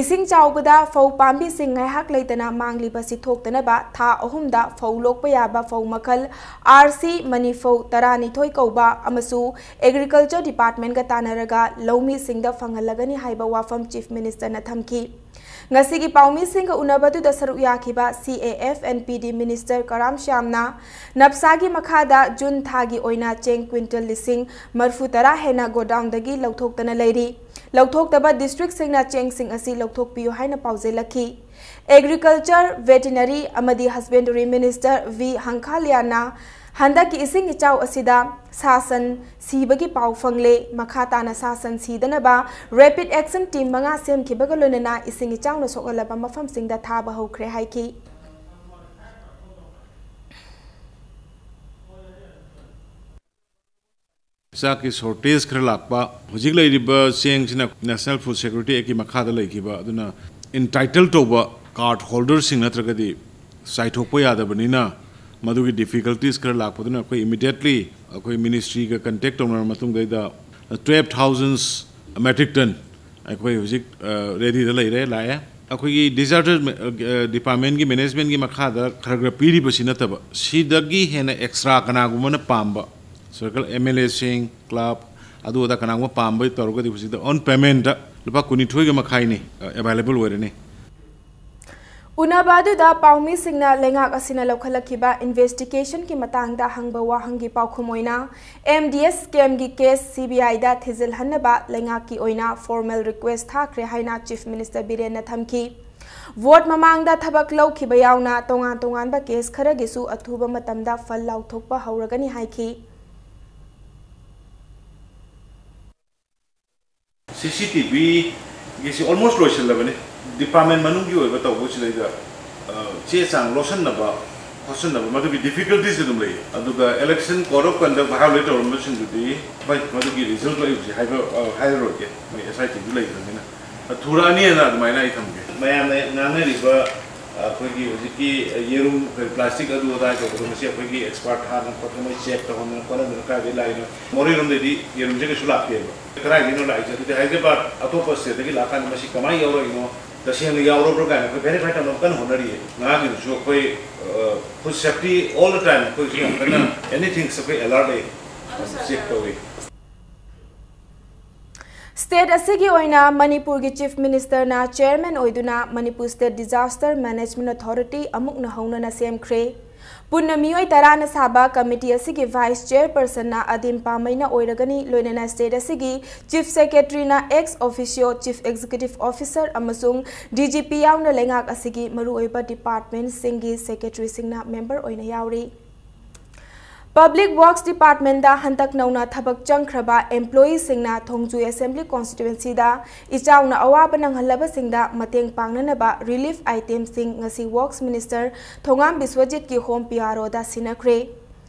ꯏꯁꯤꯡ ꯆꯥꯎꯕꯗ ꯐꯧ ꯄꯥꯝꯕꯤꯁꯤꯡ ꯉꯥꯏꯍꯥꯛ ꯂꯩꯇꯅ ꯃꯥꯡꯂꯤꯕꯁꯤ ꯊꯣꯛꯇꯅꯕ ꯊꯥ ꯑꯍꯨꯝꯗ ꯐꯧ ꯂꯣꯛꯄ ꯌꯥꯕ ꯐꯧ ꯃꯈꯜ R C ꯃꯅꯤꯐꯧ ꯇꯔꯥꯅꯤꯊꯣꯏ ꯀꯧꯕ ꯑꯃꯁꯨ Agriculture Department ꯀ ꯇꯥꯟꯅꯔꯒ ꯂꯧꯃꯤꯁꯤꯡꯗ ꯐꯪꯍꯜꯂꯒꯅꯤ ꯍꯥꯏꯕ ꯋꯥꯐꯝ Chief Minister ꯅ ꯊꯝꯈꯤ꯫ ꯉꯁꯤꯒꯤ ꯄꯥꯎꯃꯤꯁꯤꯡꯒ ꯎꯅꯕꯗꯨꯗ ꯁꯔꯨꯛ ꯌꯥꯈꯤꯕ C A F and P D Minister Karam ꯁ꯭ꯌꯥꯝꯅ NAPSA ꯒꯤ ꯃꯈꯥꯗ June ꯊꯥꯒꯤ ꯑꯣꯏꯅ ꯆꯦꯡ quintal ꯂꯤꯁꯤꯡ ꯃꯔꯤꯐꯨ ꯇꯔꯥ ꯍꯦꯟꯅ godown ꯗꯒꯤ ꯂꯧꯊꯣꯛꯇꯅ ꯂꯩꯔꯤ꯫ ꯂꯧꯊꯣꯛꯇꯕ district ꯁꯤꯡꯅ ꯆꯦꯡꯁꯤꯡ ꯑꯁꯤ ꯂꯧꯊꯣꯛꯄꯤꯌꯨ ꯍꯥꯏꯅ ꯄꯥꯎꯖꯦꯜꯂꯛꯈꯤ꯫ Agriculture, Veterinary ꯑꯃꯗꯤ Husbandry Minister V ꯍꯪꯈꯥꯂꯤꯌꯥꯅ ꯍꯟꯗꯛꯀꯤ ꯏꯁꯤꯡ ꯏꯆꯥꯎ ꯑꯁꯤꯗ ꯁꯥ ꯁꯟ ꯁꯤꯕꯒꯤ ꯄꯥꯎ ꯐꯪꯂꯦ꯫ ꯃꯈꯥ ꯇꯥꯅ ꯁꯥ ꯁꯟ ꯁꯤꯗꯅꯕ rapid action team ꯃꯉꯥ ꯁꯦꯝꯈꯤꯕꯒ ꯂꯣꯏꯅꯅ ꯏꯁꯤꯡ ꯏꯆꯥꯎꯅ ꯁꯣꯛꯍꯜꯂꯕ ꯃꯐꯝꯁꯤꯡꯗ ꯊꯥꯕ ꯍꯧꯈ꯭ꯔꯦ ꯍꯥꯏꯈꯤ꯫ ꯆꯥꯛꯀꯤ shortage ꯈꯔ ꯂꯥꯛꯄ, ꯍꯧꯖꯤꯛ ꯂꯩꯔꯤꯕ ꯆꯦꯡꯁꯤꯅ National Food Security Act ꯀꯤ ꯃꯈꯥꯗ ꯂꯩꯈꯤꯕ, ꯑꯗꯨꯅ entitle ꯇꯧꯕ card holder ꯁꯤꯡ ꯅꯠꯇ꯭ꯔꯒꯗꯤ ꯆꯥꯏꯊꯣꯛꯄ ꯌꯥꯗꯕꯅꯤꯅ, ꯃꯗꯨꯒꯤ difficulties ꯈꯔ ꯂꯥꯛꯄꯗꯨꯅ ꯑꯩꯈꯣꯏ immediately ꯑꯩꯈꯣꯏ ministry ꯒ contact ꯇꯧꯅꯔ ꯃꯇꯨꯡꯗꯩꯗ twelve thousand metric ton ꯑꯩꯈꯣꯏ ꯍꯧꯖꯤꯛ ready ꯗ ꯂꯩꯔꯦ, ꯂꯥꯛꯑꯦ꯫ ꯑꯩꯈꯣꯏꯒꯤ disaster department ꯀꯤ management ꯀꯤ ꯃꯈꯥꯗ ꯈꯔ ꯈꯔ ꯄꯤꯔꯤꯕꯁꯤ ꯅꯠꯇꯕ, ꯁꯤꯗꯒꯤ ꯍꯦꯟꯅ extra ꯀꯅꯥꯒꯨꯝꯕꯅ ꯄꯥꯝꯕ circle M L A ꯁꯤꯡ, club, ꯑꯗꯨ ꯑꯗꯥ ꯀꯅꯥꯒꯨꯝꯕ ꯄꯥꯝꯕ ꯇꯧꯔꯒꯗꯤ ꯍꯧꯖꯤꯛꯇ on payment ꯗ ꯂꯨꯄꯥ ꯀꯨꯟꯅꯤꯊꯣꯏꯒ ꯃꯈꯥꯏꯅꯤ available ꯑꯣꯏꯔꯅꯤ꯫ ꯎꯅꯕ ꯑꯗꯨꯗ ꯄꯥꯎꯃꯤꯁꯤꯡꯅ ꯂꯩꯉꯥꯛ ꯑꯁꯤꯅ ꯂꯧꯈꯠꯂꯛꯈꯤꯕ investigation ꯀꯤ ꯃꯇꯥꯡꯗ ꯍꯪꯕ ꯋꯥꯍꯪꯒꯤ ꯄꯥꯎꯈꯨꯝ ꯑꯣꯏꯅ M D S scam ꯒꯤ case C B I ꯗ ꯊꯤꯖꯤꯜꯍꯟꯅꯕ ꯂꯩꯉꯥꯛꯀꯤ ꯑꯣꯏꯅ formal request ꯊꯥꯈ꯭ꯔꯦ ꯍꯥꯏꯅ Chief Minister ꯕꯤꯔꯦꯟꯅ ꯊꯝꯈꯤ꯫ Vote ꯃꯃꯥꯡꯗ ꯊꯕꯛ ꯂꯧꯈꯤꯕ ꯌꯥꯎꯅ ꯇꯣꯉꯥꯟ ꯇꯣꯉꯥꯟꯕ case ꯈꯔꯒꯤꯁꯨ ꯑꯊꯨꯕ ꯃꯇꯝꯗ ꯐꯜ ꯂꯥꯎꯊꯣꯛꯄ ꯍꯧꯔꯒꯅꯤ ꯍꯥꯏꯈꯤ꯫ C C T V ꯒꯤꯁꯤ almost ꯂꯣꯏꯁꯤꯜꯂꯕꯅꯤ꯫ Department ꯃꯅꯨꯡꯒꯤ ꯑꯣꯏꯕ ꯇꯧꯕꯁꯤꯗꯩꯗ ꯆꯦ ꯆꯥꯡ ꯂꯣꯠꯁꯤꯟꯅꯕ ꯈꯣꯠꯆꯟꯅꯕ ꯃꯗꯨꯒꯤ ꯗꯤꯐꯤꯀꯜꯇꯤꯁ ꯑꯗꯨꯝ ꯂꯩꯌꯦ꯫ ꯑꯗꯨꯒ election code of conduct violate ꯇꯧꯔꯝꯕꯁꯤꯡꯗꯨꯗꯤ ꯍꯣꯏ, ꯃꯗꯨꯒꯤ ꯔꯤꯖꯜꯗꯣ ꯑꯩ ꯍꯧꯖꯤꯛ ꯍꯥꯏꯕ, ꯑ, ꯍꯥꯏꯔꯔꯣꯏꯒꯦ, ꯃꯣꯏ S I T ꯁꯨ ꯂꯩꯈ꯭ꯔꯕꯅꯤꯅ꯫ ꯑ, ꯊꯨꯔꯛꯑꯅꯤꯅ ꯑꯗꯨꯃꯥꯏꯅ ꯑꯩ ꯊꯝꯒꯦ꯫ ꯃꯌꯥꯝꯅ ꯉꯥꯡꯅꯔꯤꯕ, ꯑ, ꯑꯩꯈꯣꯏꯒꯤ ꯍꯧꯖꯤꯛꯀꯤ, ꯑ, ꯌꯦꯔꯨꯝ, ꯑꯩꯈꯣꯏ plastic ꯑꯗꯨ ꯑꯗꯥ ꯇꯧꯕꯗꯣ, ꯃꯁꯤ ꯑꯩꯈꯣꯏꯒꯤ expert ꯍꯥꯟꯅ ꯈꯣꯠꯇꯅ ꯃꯣꯏ check ꯇꯧꯍꯟꯗꯅ ꯈꯣꯠꯍꯟꯗꯅ ꯀꯥꯏꯗꯩ ꯂꯥꯛꯏꯅꯣ? ꯃꯣꯔꯦꯔꯣꯝꯗꯩꯗꯤ ꯌꯦꯔꯨꯝꯁꯦ ꯀꯩꯁꯨ ꯂꯥꯛꯇꯦꯕ꯫ ꯀꯗꯥꯏꯗꯩꯅꯣ ꯂꯥꯛꯏꯁꯦ? ꯑꯗꯨꯗꯤ ꯍꯥꯏꯗ꯭ꯔꯕꯥꯗ ꯑꯇꯣꯞꯄ state ꯇꯒꯤ ꯂꯥꯛꯑꯀꯥꯟꯗ ꯃꯁꯤ ꯀꯃꯥꯏꯅ ꯌꯥꯎꯔꯛꯏꯅꯣ? ꯇꯁꯦꯡꯅ ꯌꯥꯎꯔꯕ꯭ꯔꯥ ꯀꯥꯏꯅ ꯑꯩꯈꯣꯏ verify ꯇꯧꯅꯕ ꯀꯟꯅ ꯍꯣꯠꯅꯔꯤꯌꯦ꯫ ꯉꯥꯒꯤꯗꯨꯁꯨ ꯑꯩꯈꯣꯏ, ꯑ, food safety all the time ꯑꯩꯈꯣꯏꯁꯨ ꯌꯥꯝ ꯀꯟꯅ anything ꯑꯩꯈꯣꯏ alert ꯂꯩ, check ꯇꯧꯏ꯫ State ꯑꯁꯤꯒꯤ ꯑꯣꯏꯅ ꯃꯅꯤꯄꯨꯔꯒꯤ Chief Minister ꯅ chairman ꯑꯣꯏꯗꯨꯅ Manipur State Disaster Management Authority ꯑꯃꯨꯛꯅ ꯍꯧꯅꯅ ꯁꯦꯝꯈ꯭ꯔꯦ꯫ ꯄꯨꯟꯅ ꯃꯤꯑꯣꯏ ꯇꯔꯥꯅ ꯁꯥꯕ committee ꯑꯁꯤꯒꯤ vice chairperson ꯅ ꯑꯗꯤꯝ ꯄꯥꯃꯩꯅ ꯑꯣꯏꯔꯒꯅꯤ, ꯂꯣꯏꯅꯅ state ꯑꯁꯤꯒꯤ Chief Secretary ꯅ ex officio Chief Executive Officer ꯑꯃꯁꯨꯡ D G P ꯌꯥꯎꯅ ꯂꯩꯉꯥꯛ ꯑꯁꯤꯒꯤ ꯃꯔꯨꯑꯣꯏꯕ department ꯁꯤꯡꯒꯤ secretary ꯁꯤꯡꯅ member ꯑꯣꯏꯅ ꯌꯥꯎꯔꯤ꯫ Public Works Department ꯗ ꯍꯟꯗꯛ ꯅꯧꯅ ꯊꯕꯛ ꯆꯪꯈ꯭ꯔꯕ employee ꯁꯤꯡꯅ ꯊꯣꯡꯖꯨ Assembly Constituency ꯗ ꯏꯆꯥꯎꯅ ꯑꯋꯥꯕ ꯅꯪꯍꯜꯂꯕꯁꯤꯡꯗ ꯃꯇꯦꯡ ꯄꯥꯡꯅꯅꯕ relief item ꯁꯤꯡ ꯉꯁꯤ Works Minister ꯊꯣꯉꯥꯝ ꯕꯤꯁ꯭ꯋꯖꯤꯠꯀꯤ home P R O ꯗ ꯁꯤꯟꯅꯈ꯭ꯔꯦ꯫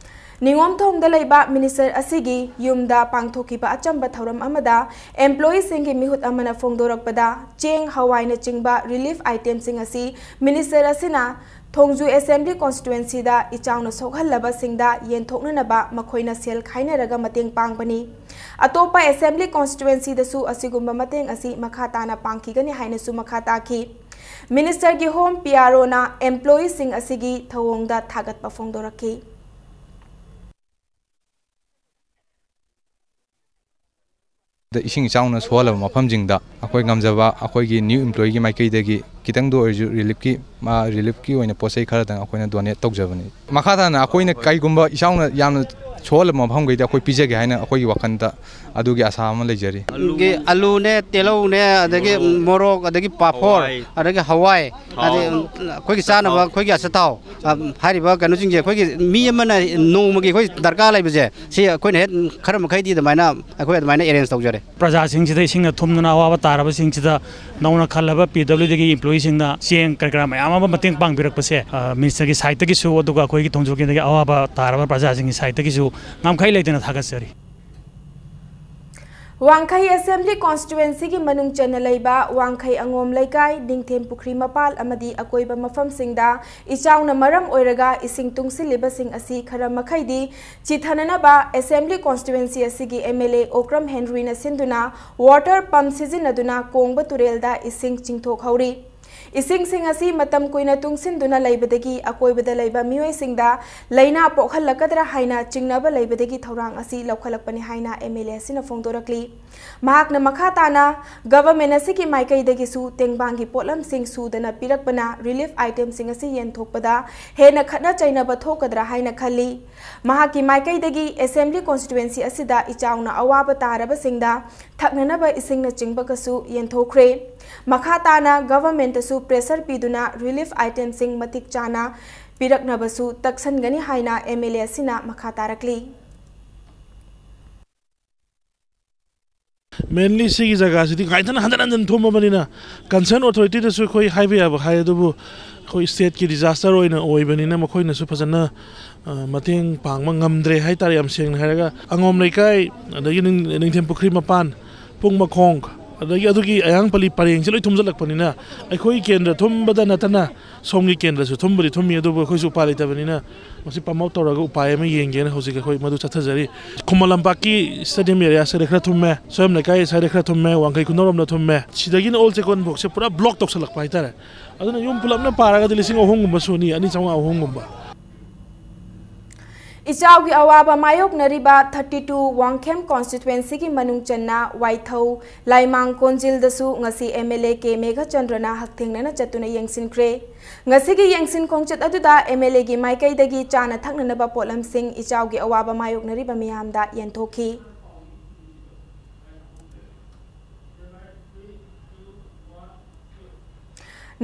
ꯅꯤꯉꯣꯝꯊꯣꯡꯗ ꯂꯩꯕ minister ꯑꯁꯤꯒꯤ ꯌꯨꯝꯗ ꯄꯥꯡꯊꯣꯛꯈꯤꯕ ꯑꯆꯝꯕ ꯊꯧꯔꯝ ꯑꯃꯗ employee ꯁꯤꯡꯒꯤ ꯃꯤꯍꯨꯠ ꯑꯃꯅ ꯐꯣꯡꯗꯣꯔꯛꯄꯗ, ꯆꯦꯡ, ꯍꯋꯥꯏꯅꯆꯤꯡꯕ relief item ꯁꯤꯡ ꯑꯁꯤ minister ꯑꯁꯤꯅ ꯊꯣꯡꯖꯨ Assembly Constituency ꯗ ꯏꯆꯥꯎꯅ ꯁꯣꯛꯍꯜꯂꯕꯁꯤꯡꯗ ꯌꯦꯟꯊꯣꯛꯅꯅꯕ ꯃꯈꯣꯏꯅ ꯁꯦꯜ ꯈꯥꯏꯅꯔꯒ ꯃꯇꯦꯡ ꯄꯥꯡꯕꯅꯤ꯫ ꯑꯇꯣꯞꯄ Assembly Constituency ꯗꯁꯨ ꯑꯁꯤꯒꯨꯝꯕ ꯃꯇꯦꯡ ꯑꯁꯤ ꯃꯈꯥ ꯇꯥꯅ ꯄꯥꯡꯈꯤꯒꯅꯤ ꯍꯥꯏꯅꯁꯨ ꯃꯈꯥ ꯇꯥꯈꯤ꯫ Minister ꯒꯤ home P R O ꯅ employee ꯁꯤꯡ ꯑꯁꯤꯒꯤ ꯊꯧꯑꯣꯡꯗ ꯊꯥꯒꯠꯄ ꯐꯣꯡꯗꯣꯔꯛꯈꯤ꯫ ꯗ ꯏꯁꯤꯡ ꯏꯆꯥꯎꯅ ꯁꯣꯛꯍꯜꯂꯕ ꯃꯐꯝꯁꯤꯡꯗ ꯑꯩꯈꯣꯏ ꯉꯝꯖꯕ ꯑꯩꯈꯣꯏꯒꯤ new employee ꯒꯤ ꯃꯥꯏꯀꯩꯗꯒꯤ ꯈꯤꯇꯪꯗ ꯑꯣꯏꯔꯁꯨ relief ꯀꯤ, ꯃꯥ relief ꯀꯤ ꯑꯣꯏꯅ ꯄꯣꯠ ꯆꯩ ꯈꯔꯗꯪ ꯑꯩꯈꯣꯏꯅ donate ꯇꯧꯖꯕꯅꯤ꯫ ꯃꯈꯥ ꯇꯥꯅ ꯑꯩꯈꯣꯏꯅ ꯀꯩꯒꯨꯝꯕ ꯏꯆꯥꯎꯅ ꯌꯥꯝꯅ ꯁꯣꯛꯍꯜꯂꯕ ꯃꯐꯝꯈꯩꯗꯤ ꯑꯩꯈꯣꯏ ꯄꯤꯖꯒꯦ ꯍꯥꯏꯅ ꯑꯩꯈꯣꯏꯒꯤ ꯋꯥꯈꯜꯗ ꯑꯗꯨꯒꯤ ꯑꯁꯥ ꯑꯃ ꯂꯩꯖꯔꯤ꯫ ꯑꯗꯒꯤ ꯑꯂꯨꯅꯦ, ꯇꯤꯜꯍꯧꯅꯦ, ꯑꯗꯒꯤ ꯃꯣꯔꯣꯛ, ꯑꯗꯒꯤ ꯄꯥꯐꯣꯔ, ꯑꯗꯒꯤ ꯍꯋꯥꯏ, ꯑꯗꯩ ꯑꯩꯈꯣꯏꯒꯤ ꯆꯥꯅꯕ ꯑꯩꯈꯣꯏꯒꯤ ꯑꯆꯥꯊꯥꯎ, ꯑ, ꯍꯥꯏꯔꯤꯕ ꯀꯩꯅꯣꯁꯤꯡꯁꯦ ꯑꯩꯈꯣꯏꯒꯤ ꯃꯤ ꯑꯃꯅ ꯅꯣꯡꯃꯒꯤ ꯑꯩꯈꯣꯏ ꯗꯔꯀꯥꯔ ꯂꯩꯕꯁꯦ ꯁꯤ ꯑꯩꯈꯣꯏꯅ ꯍꯦꯛ ꯈꯔ ꯃꯈꯩꯗꯤ ꯑꯗꯨꯃꯥꯏꯅ ꯑꯩꯈꯣꯏ ꯑꯗꯨꯃꯥꯏꯅ ꯑꯦꯔꯦꯟꯖ ꯇꯧꯖꯔꯦ꯫ ꯄ꯭ꯔꯖꯥꯁꯤꯡꯁꯤꯗ ꯏꯁꯤꯡꯅ ꯊꯨꯝꯗꯨꯅ ꯑꯋꯥꯕ ꯇꯥꯔꯕꯁꯤꯡꯁꯤꯗ ꯅꯧꯅ ꯈꯜꯂꯕ ꯄꯤ ꯗꯕ꯭ꯂꯤꯎ ꯗꯤꯒꯤ ꯏꯝꯄ꯭ꯂꯣꯌꯤꯁꯤꯡꯅ ꯆꯦꯡ ꯀꯔꯤ ꯀꯔꯥ ꯃꯌꯥꯝ ꯑꯃ ꯃꯇꯦꯡ ꯄꯥꯡꯕꯤꯔꯛꯄꯁꯦ, ꯑ, ꯃꯤꯅꯤꯁꯇꯔꯒꯤ ꯁꯥꯏꯠꯇꯒꯤꯁꯨ ꯑꯗꯨꯒ ꯑꯩꯈꯣꯏꯒꯤ ꯊꯣꯡꯖꯣꯛ ꯀꯦꯟꯗ꯭ꯔꯒꯤ ꯑꯋꯥꯕ ꯇꯥꯔꯕ ꯄ꯭ꯔꯖꯥꯁꯤꯡꯒꯤ ꯁꯥꯏꯠꯇꯒꯤꯁꯨ ꯉꯝꯈꯩ ꯂꯩꯇꯅ ꯊꯥꯒꯠꯆꯔꯤ꯫ ꯋꯥꯡꯈꯩ ꯑꯦꯁꯦꯝꯕ꯭ꯂꯤ ꯀꯣꯟꯁꯇꯤꯇ꯭ꯋꯦꯟꯁꯤꯒꯤ ꯃꯅꯨꯡ ꯆꯟꯅ ꯂꯩꯕ ꯋꯥꯡꯈꯩ ꯑꯉꯣꯝ ꯂꯩꯀꯥꯏ, ꯅꯤꯡꯊꯦꯝ ꯄꯨꯈ꯭ꯔꯤ ꯃꯄꯥꯜ ꯑꯃꯗꯤ ꯑꯀꯣꯏꯕ ꯃꯐꯝꯁꯤꯡꯗ ꯏꯆꯥꯎꯅ ꯃꯔꯝ ꯑꯣꯏꯔꯒ ꯏꯁꯤꯡ ꯇꯨꯡꯁꯤꯜꯂꯤꯕꯁꯤꯡ ꯑꯁꯤ ꯈꯔ ꯃꯈꯩꯗꯤ ꯆꯤꯊꯅꯅꯕ ꯑꯦꯁꯦꯝꯕ꯭ꯂꯤ ꯀꯣꯟꯁꯇꯤꯇ꯭ꯋꯦꯟꯁꯤ ꯑꯁꯤꯒꯤ ꯑꯦꯝ ꯑꯦꯜ ꯑꯦ ꯑꯣꯀ꯭ꯔꯝ ꯍꯦꯟꯔꯤꯅ ꯁꯤꯟꯗꯨꯅ ꯋꯥꯇꯔ ꯄꯝꯞ ꯁꯤꯖꯤꯟꯅꯗꯨꯅ ꯀꯣꯡꯕ ꯇꯨꯔꯦꯜꯗ ꯏꯁꯤꯡ ꯆꯤꯡꯊꯣꯛꯍꯧꯔꯤ꯫ ꯏꯁꯤꯡꯁꯤꯡ ꯑꯁꯤ ꯃꯇꯝ ꯀꯨꯏꯅ ꯇꯨꯡꯁꯤꯟꯗꯨꯅ ꯂꯩꯕꯗꯒꯤ ꯑꯀꯣꯏꯕꯗ ꯂꯩꯕ ꯃꯤꯑꯣꯏꯁꯤꯡꯗ ꯂꯥꯏꯅꯥ ꯄꯣꯛꯍꯜꯂꯛꯀꯗ꯭ꯔꯥ ꯍꯥꯏꯅ ꯆꯤꯡꯅꯕ ꯂꯩꯕꯗꯒꯤ ꯊꯧꯔꯥꯡ ꯑꯁꯤ ꯂꯧꯈꯠꯂꯛꯄꯅꯤ ꯍꯥꯏꯅ ꯑꯦꯝ ꯑꯦꯜ ꯑꯦ ꯑꯁꯤꯅ ꯐꯣꯡꯗꯣꯔꯛꯂꯤ꯫ ꯃꯍꯥꯛꯅ ꯃꯈꯥ ꯇꯥꯅ ꯒꯚꯔꯟꯃꯦꯟꯠ ꯑꯁꯤꯒꯤ ꯃꯥꯏꯀꯩꯗꯒꯤꯁꯨ ꯇꯦꯡꯕꯥꯡꯒꯤ ꯄꯣꯠꯂꯝꯁꯤꯡ ꯁꯨꯗꯅ ꯄꯤꯔꯛꯄꯅ ꯔꯤꯂꯤꯐ ꯑꯥꯏꯇꯦꯝꯁꯤꯡ ꯑꯁꯤ ꯌꯦꯟꯊꯣꯛꯄꯗ ꯍꯦꯟꯅ ꯈꯠꯅ ꯆꯩꯅꯕ ꯊꯣꯛꯀꯗ꯭ꯔꯥ ꯍꯥꯏꯅ ꯈꯜꯂꯤ꯫ ꯃꯍꯥꯛꯀꯤ ꯃꯥꯏꯀꯩꯗꯒꯤ ꯑꯦꯁꯦꯝꯕ꯭ꯂꯤ ꯀꯣꯟꯁꯇꯤꯇ꯭ꯋꯦꯟꯁꯤ ꯑꯁꯤꯗ ꯏꯆꯥꯎꯅ ꯑꯋꯥꯕ ꯇꯥꯔꯕꯁꯤꯡꯗ ꯊꯛꯅꯅꯕ ꯏꯁꯤꯡꯅꯆꯤꯡꯕꯒꯁꯨ ꯌꯦꯟꯊꯣꯛꯈ꯭ꯔꯦ꯫ ꯃꯈꯥ ꯇꯥꯅ ꯒꯚꯔꯟꯃꯦꯟꯠꯇꯁꯨ ꯄ꯭ꯔꯦꯁꯔ ꯄꯤꯗꯨꯅ ꯔꯤꯂꯤꯐ ꯑꯥꯏꯇꯦꯝꯁꯤꯡ ꯃꯇꯤꯛ ꯆꯥꯅ ꯄꯤꯔꯛꯅꯕꯁꯨ ꯇꯛꯁꯟꯒꯅꯤ ꯍꯥꯏꯅ ꯑꯦꯝ ꯑꯦꯜ ꯑꯦ ꯑꯁꯤꯅ ꯃꯈꯥ ꯇꯥꯔꯛꯂꯤ꯫ ꯃꯦꯟꯂꯤ ꯁꯤꯒꯤ ꯖꯒꯥꯁꯤꯗꯤ ꯀꯥꯏꯊꯅ ꯍꯟꯖꯟ ꯍꯟꯖꯟ ꯊꯨꯝꯃꯕꯅꯤꯅ ꯀꯟꯁꯔꯟ ꯑꯣꯊꯣꯔꯤꯇꯤꯗꯁꯨ ꯑꯩꯈꯣꯏ ꯍꯥꯏꯕ ꯌꯥꯕ ꯍꯥꯏ, ꯑꯗꯨꯕꯨ ꯑꯩꯈꯣꯏ ꯁ꯭ꯇꯦꯠꯀꯤ ꯗꯤꯖꯥꯁꯇꯔ ꯑꯣꯏꯅ ꯑꯣꯏꯕꯅꯤꯅ ꯃꯈꯣꯏꯅꯁꯨ ꯐꯖꯅ, ꯑ, ꯃꯇꯦꯡ ꯄꯥꯡꯕ ꯉꯝꯗ꯭ꯔꯦ ꯍꯥꯏꯇꯥꯔꯦ꯫ ꯌꯥꯝ ꯁꯦꯡꯅ ꯍꯥꯏꯔꯒ ꯑꯉꯣꯝ ꯂꯩꯀꯥꯏ, ꯑꯗꯒꯤ ꯅꯤꯡ-, ꯅꯤꯡꯊꯦꯝ ꯄꯨꯈ꯭ꯔꯤ ꯃꯄꯥꯟ, ꯄꯨꯡ ꯃꯈꯣꯡ, ꯑꯗꯒꯤ ꯑꯗꯨꯒꯤ ꯑꯌꯥꯡ ꯄꯜꯂꯤ ꯄꯔꯦꯡꯁꯦ ꯂꯣꯏ ꯊꯨꯝꯖꯤꯜꯂꯛꯄꯅꯤꯅ ꯑꯩꯈꯣꯏ ꯀꯦꯟꯗ꯭ꯔ ꯊꯨꯝꯕꯗ ꯅꯠꯇꯅ ꯁꯣꯝꯒꯤ ꯀꯦꯟꯗ꯭ꯔꯁꯨ ꯊꯨꯝꯕꯨꯗꯤ ꯊꯨꯝꯃꯤ, ꯑꯗꯨꯕꯨ ꯑꯩꯈꯣꯏꯁꯨ ꯎꯄꯥꯏ ꯂꯩꯇꯕꯅꯤꯅ ꯃꯁꯤ ꯄꯝ ꯑꯥꯎꯠ ꯇꯧꯔꯒ ꯎꯄꯥꯏ ꯑꯃ ꯌꯦꯡꯒꯦꯅ ꯍꯧꯖꯤꯛ ꯑꯩꯈꯣꯏ ꯃꯗꯨ ꯆꯠꯊꯖꯔꯤ꯫ ꯈꯨꯃꯟ ꯂꯝꯄꯥꯛꯀꯤ ꯁ꯭ꯇꯦꯗꯤꯌꯝ ꯑꯦꯔꯤꯌꯥ ꯁ꯭ꯋꯥꯏꯗ ꯈꯔ ꯊꯨꯝꯃꯦ, ꯁꯣꯏꯕꯝ ꯂꯩꯀꯥꯏ ꯁ꯭ꯋꯥꯏꯗ ꯈꯔ ꯊꯨꯝꯃꯦ, ꯋꯥꯡꯈꯩ ꯈꯨꯅꯧꯔꯣꯝꯗ ꯊꯨꯝꯃꯦ꯫ ꯁꯤꯗꯒꯤꯅ ꯑꯣꯜ ꯆꯦꯛꯀꯣꯟꯐꯥꯎꯁꯦ ꯄꯨꯔꯥ ꯕ꯭ꯂꯣꯛ ꯇꯧꯁꯜꯂꯛꯄ ꯍꯥꯏꯇꯥꯔꯦ꯫ ꯑꯗꯨꯅ ꯌꯨꯝ ꯄꯨꯂꯞꯅ ꯄꯥꯔꯒꯗꯤ ꯂꯤꯁꯤꯡ ꯑꯍꯨꯝꯒꯨꯝꯕ ꯁꯨꯅꯤ, ꯑꯅꯤ ꯆꯥꯝꯃꯉꯥ, ꯑꯍꯨꯝꯒꯨꯝꯕ꯫ ꯏꯆꯥꯎꯒꯤ ꯑꯋꯥꯕ ꯃꯥꯌꯣꯛꯅꯔꯤꯕ thirty two ꯋꯥꯡꯈꯦꯝ constituencyꯒꯤ ꯃꯅꯨꯡ ꯆꯟꯅ ꯋꯥꯏꯊꯧ, ꯂꯥꯏꯃꯥꯡ ꯀꯣꯟꯖꯤꯜꯗꯁꯨ ꯉꯁꯤ MLA ꯀꯦ ꯃꯦꯘꯆꯟꯗ꯭ꯔꯅ ꯍꯛꯊꯦꯡꯅꯅ ꯆꯠꯇꯨꯅ ꯌꯦꯡꯁꯤꯟꯈ꯭ꯔꯦ꯫ ꯉꯁꯤꯒꯤ ꯌꯦꯡꯁꯤꯟ ꯈꯣꯡꯆꯠ ꯑꯗꯨꯗ MLAꯒꯤ ꯃꯥꯏꯀꯩꯗꯒꯤ ꯆꯥꯅ ꯊꯛꯅꯅꯕ ꯄꯣꯠꯂꯝꯁꯤꯡ ꯏꯆꯥꯎꯒꯤ ꯑꯋꯥꯕ ꯃꯥꯌꯣꯛꯅꯔꯤꯕ ꯃꯤꯌꯥꯝꯗ ꯌꯦꯟꯊꯣꯛꯈꯤ꯫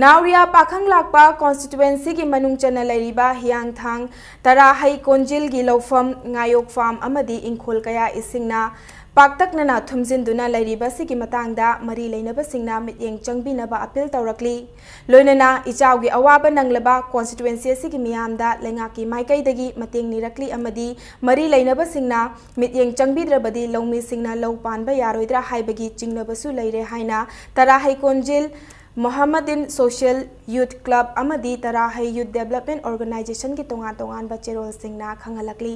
ꯅꯥꯎꯔꯤꯌꯥ ꯄꯥꯈꯪ ꯂꯥꯛꯄ constituencyꯒꯤ ꯃꯅꯨꯡ ꯆꯟꯅ ꯂꯩꯔꯤꯕ ꯍꯤꯌꯥꯡꯊꯥꯡ ꯇꯔꯥꯍꯩ ꯀꯣꯟꯖꯤꯜꯒꯤ ꯂꯧꯐꯝ, ꯉꯥꯌꯣꯛ farm ꯑꯃꯗꯤ ꯏꯪꯈꯣꯜ ꯀꯌꯥ ꯏꯁꯤꯡꯅ ꯄꯥꯛꯇꯛꯅꯅ ꯊꯨꯝꯖꯤꯟꯗꯨꯅ ꯂꯩꯔꯤꯕꯁꯤꯒꯤ ꯃꯇꯥꯡꯗ ꯃꯔꯤ ꯂꯩꯅꯕꯁꯤꯡꯅ ꯃꯤꯠꯌꯦꯡ ꯆꯪꯕꯤꯅꯕ appeal ꯇꯧꯔꯛꯂꯤ꯫ ꯂꯣꯏꯅꯅ ꯏꯆꯥꯎꯒꯤ ꯑꯋꯥꯕ ꯅꯪꯂꯕ constituency ꯑꯁꯤꯒꯤ ꯃꯤꯌꯥꯝꯗ ꯂꯩꯉꯥꯛꯀꯤ ꯃꯥꯏꯀꯩꯗꯒꯤ ꯃꯇꯦꯡ ꯅꯤꯔꯛꯂꯤ ꯑꯃꯗꯤ ꯃꯔꯤ ꯂꯩꯅꯕꯁꯤꯡꯅ ꯃꯤꯠꯌꯦꯡ ꯆꯪꯕꯤꯗ꯭ꯔꯕꯗꯤ ꯂꯧꯃꯤꯁꯤꯡꯅ ꯂꯧ ꯄꯥꯟꯕ ꯌꯥꯔꯣꯏꯗ꯭ꯔꯥ ꯍꯥꯏꯕꯒꯤ ꯆꯤꯡꯅꯕꯁꯨ ꯂꯩꯔꯦ ꯍꯥꯏꯅ ꯇꯔꯥꯍꯩ ꯀꯣꯟꯖꯤꯜ ꯃꯣꯍꯝꯃꯗꯤꯟ Social Youth Club ꯑꯃꯗꯤ ꯇꯔꯥꯍꯩ Youth Development Organizationꯒꯤ ꯇꯣꯉꯥꯟ ꯇꯣꯉꯥꯟꯕ ꯆꯦꯔꯣꯜꯁꯤꯡꯅ ꯈꯪꯍꯜꯂꯛꯂꯤ꯫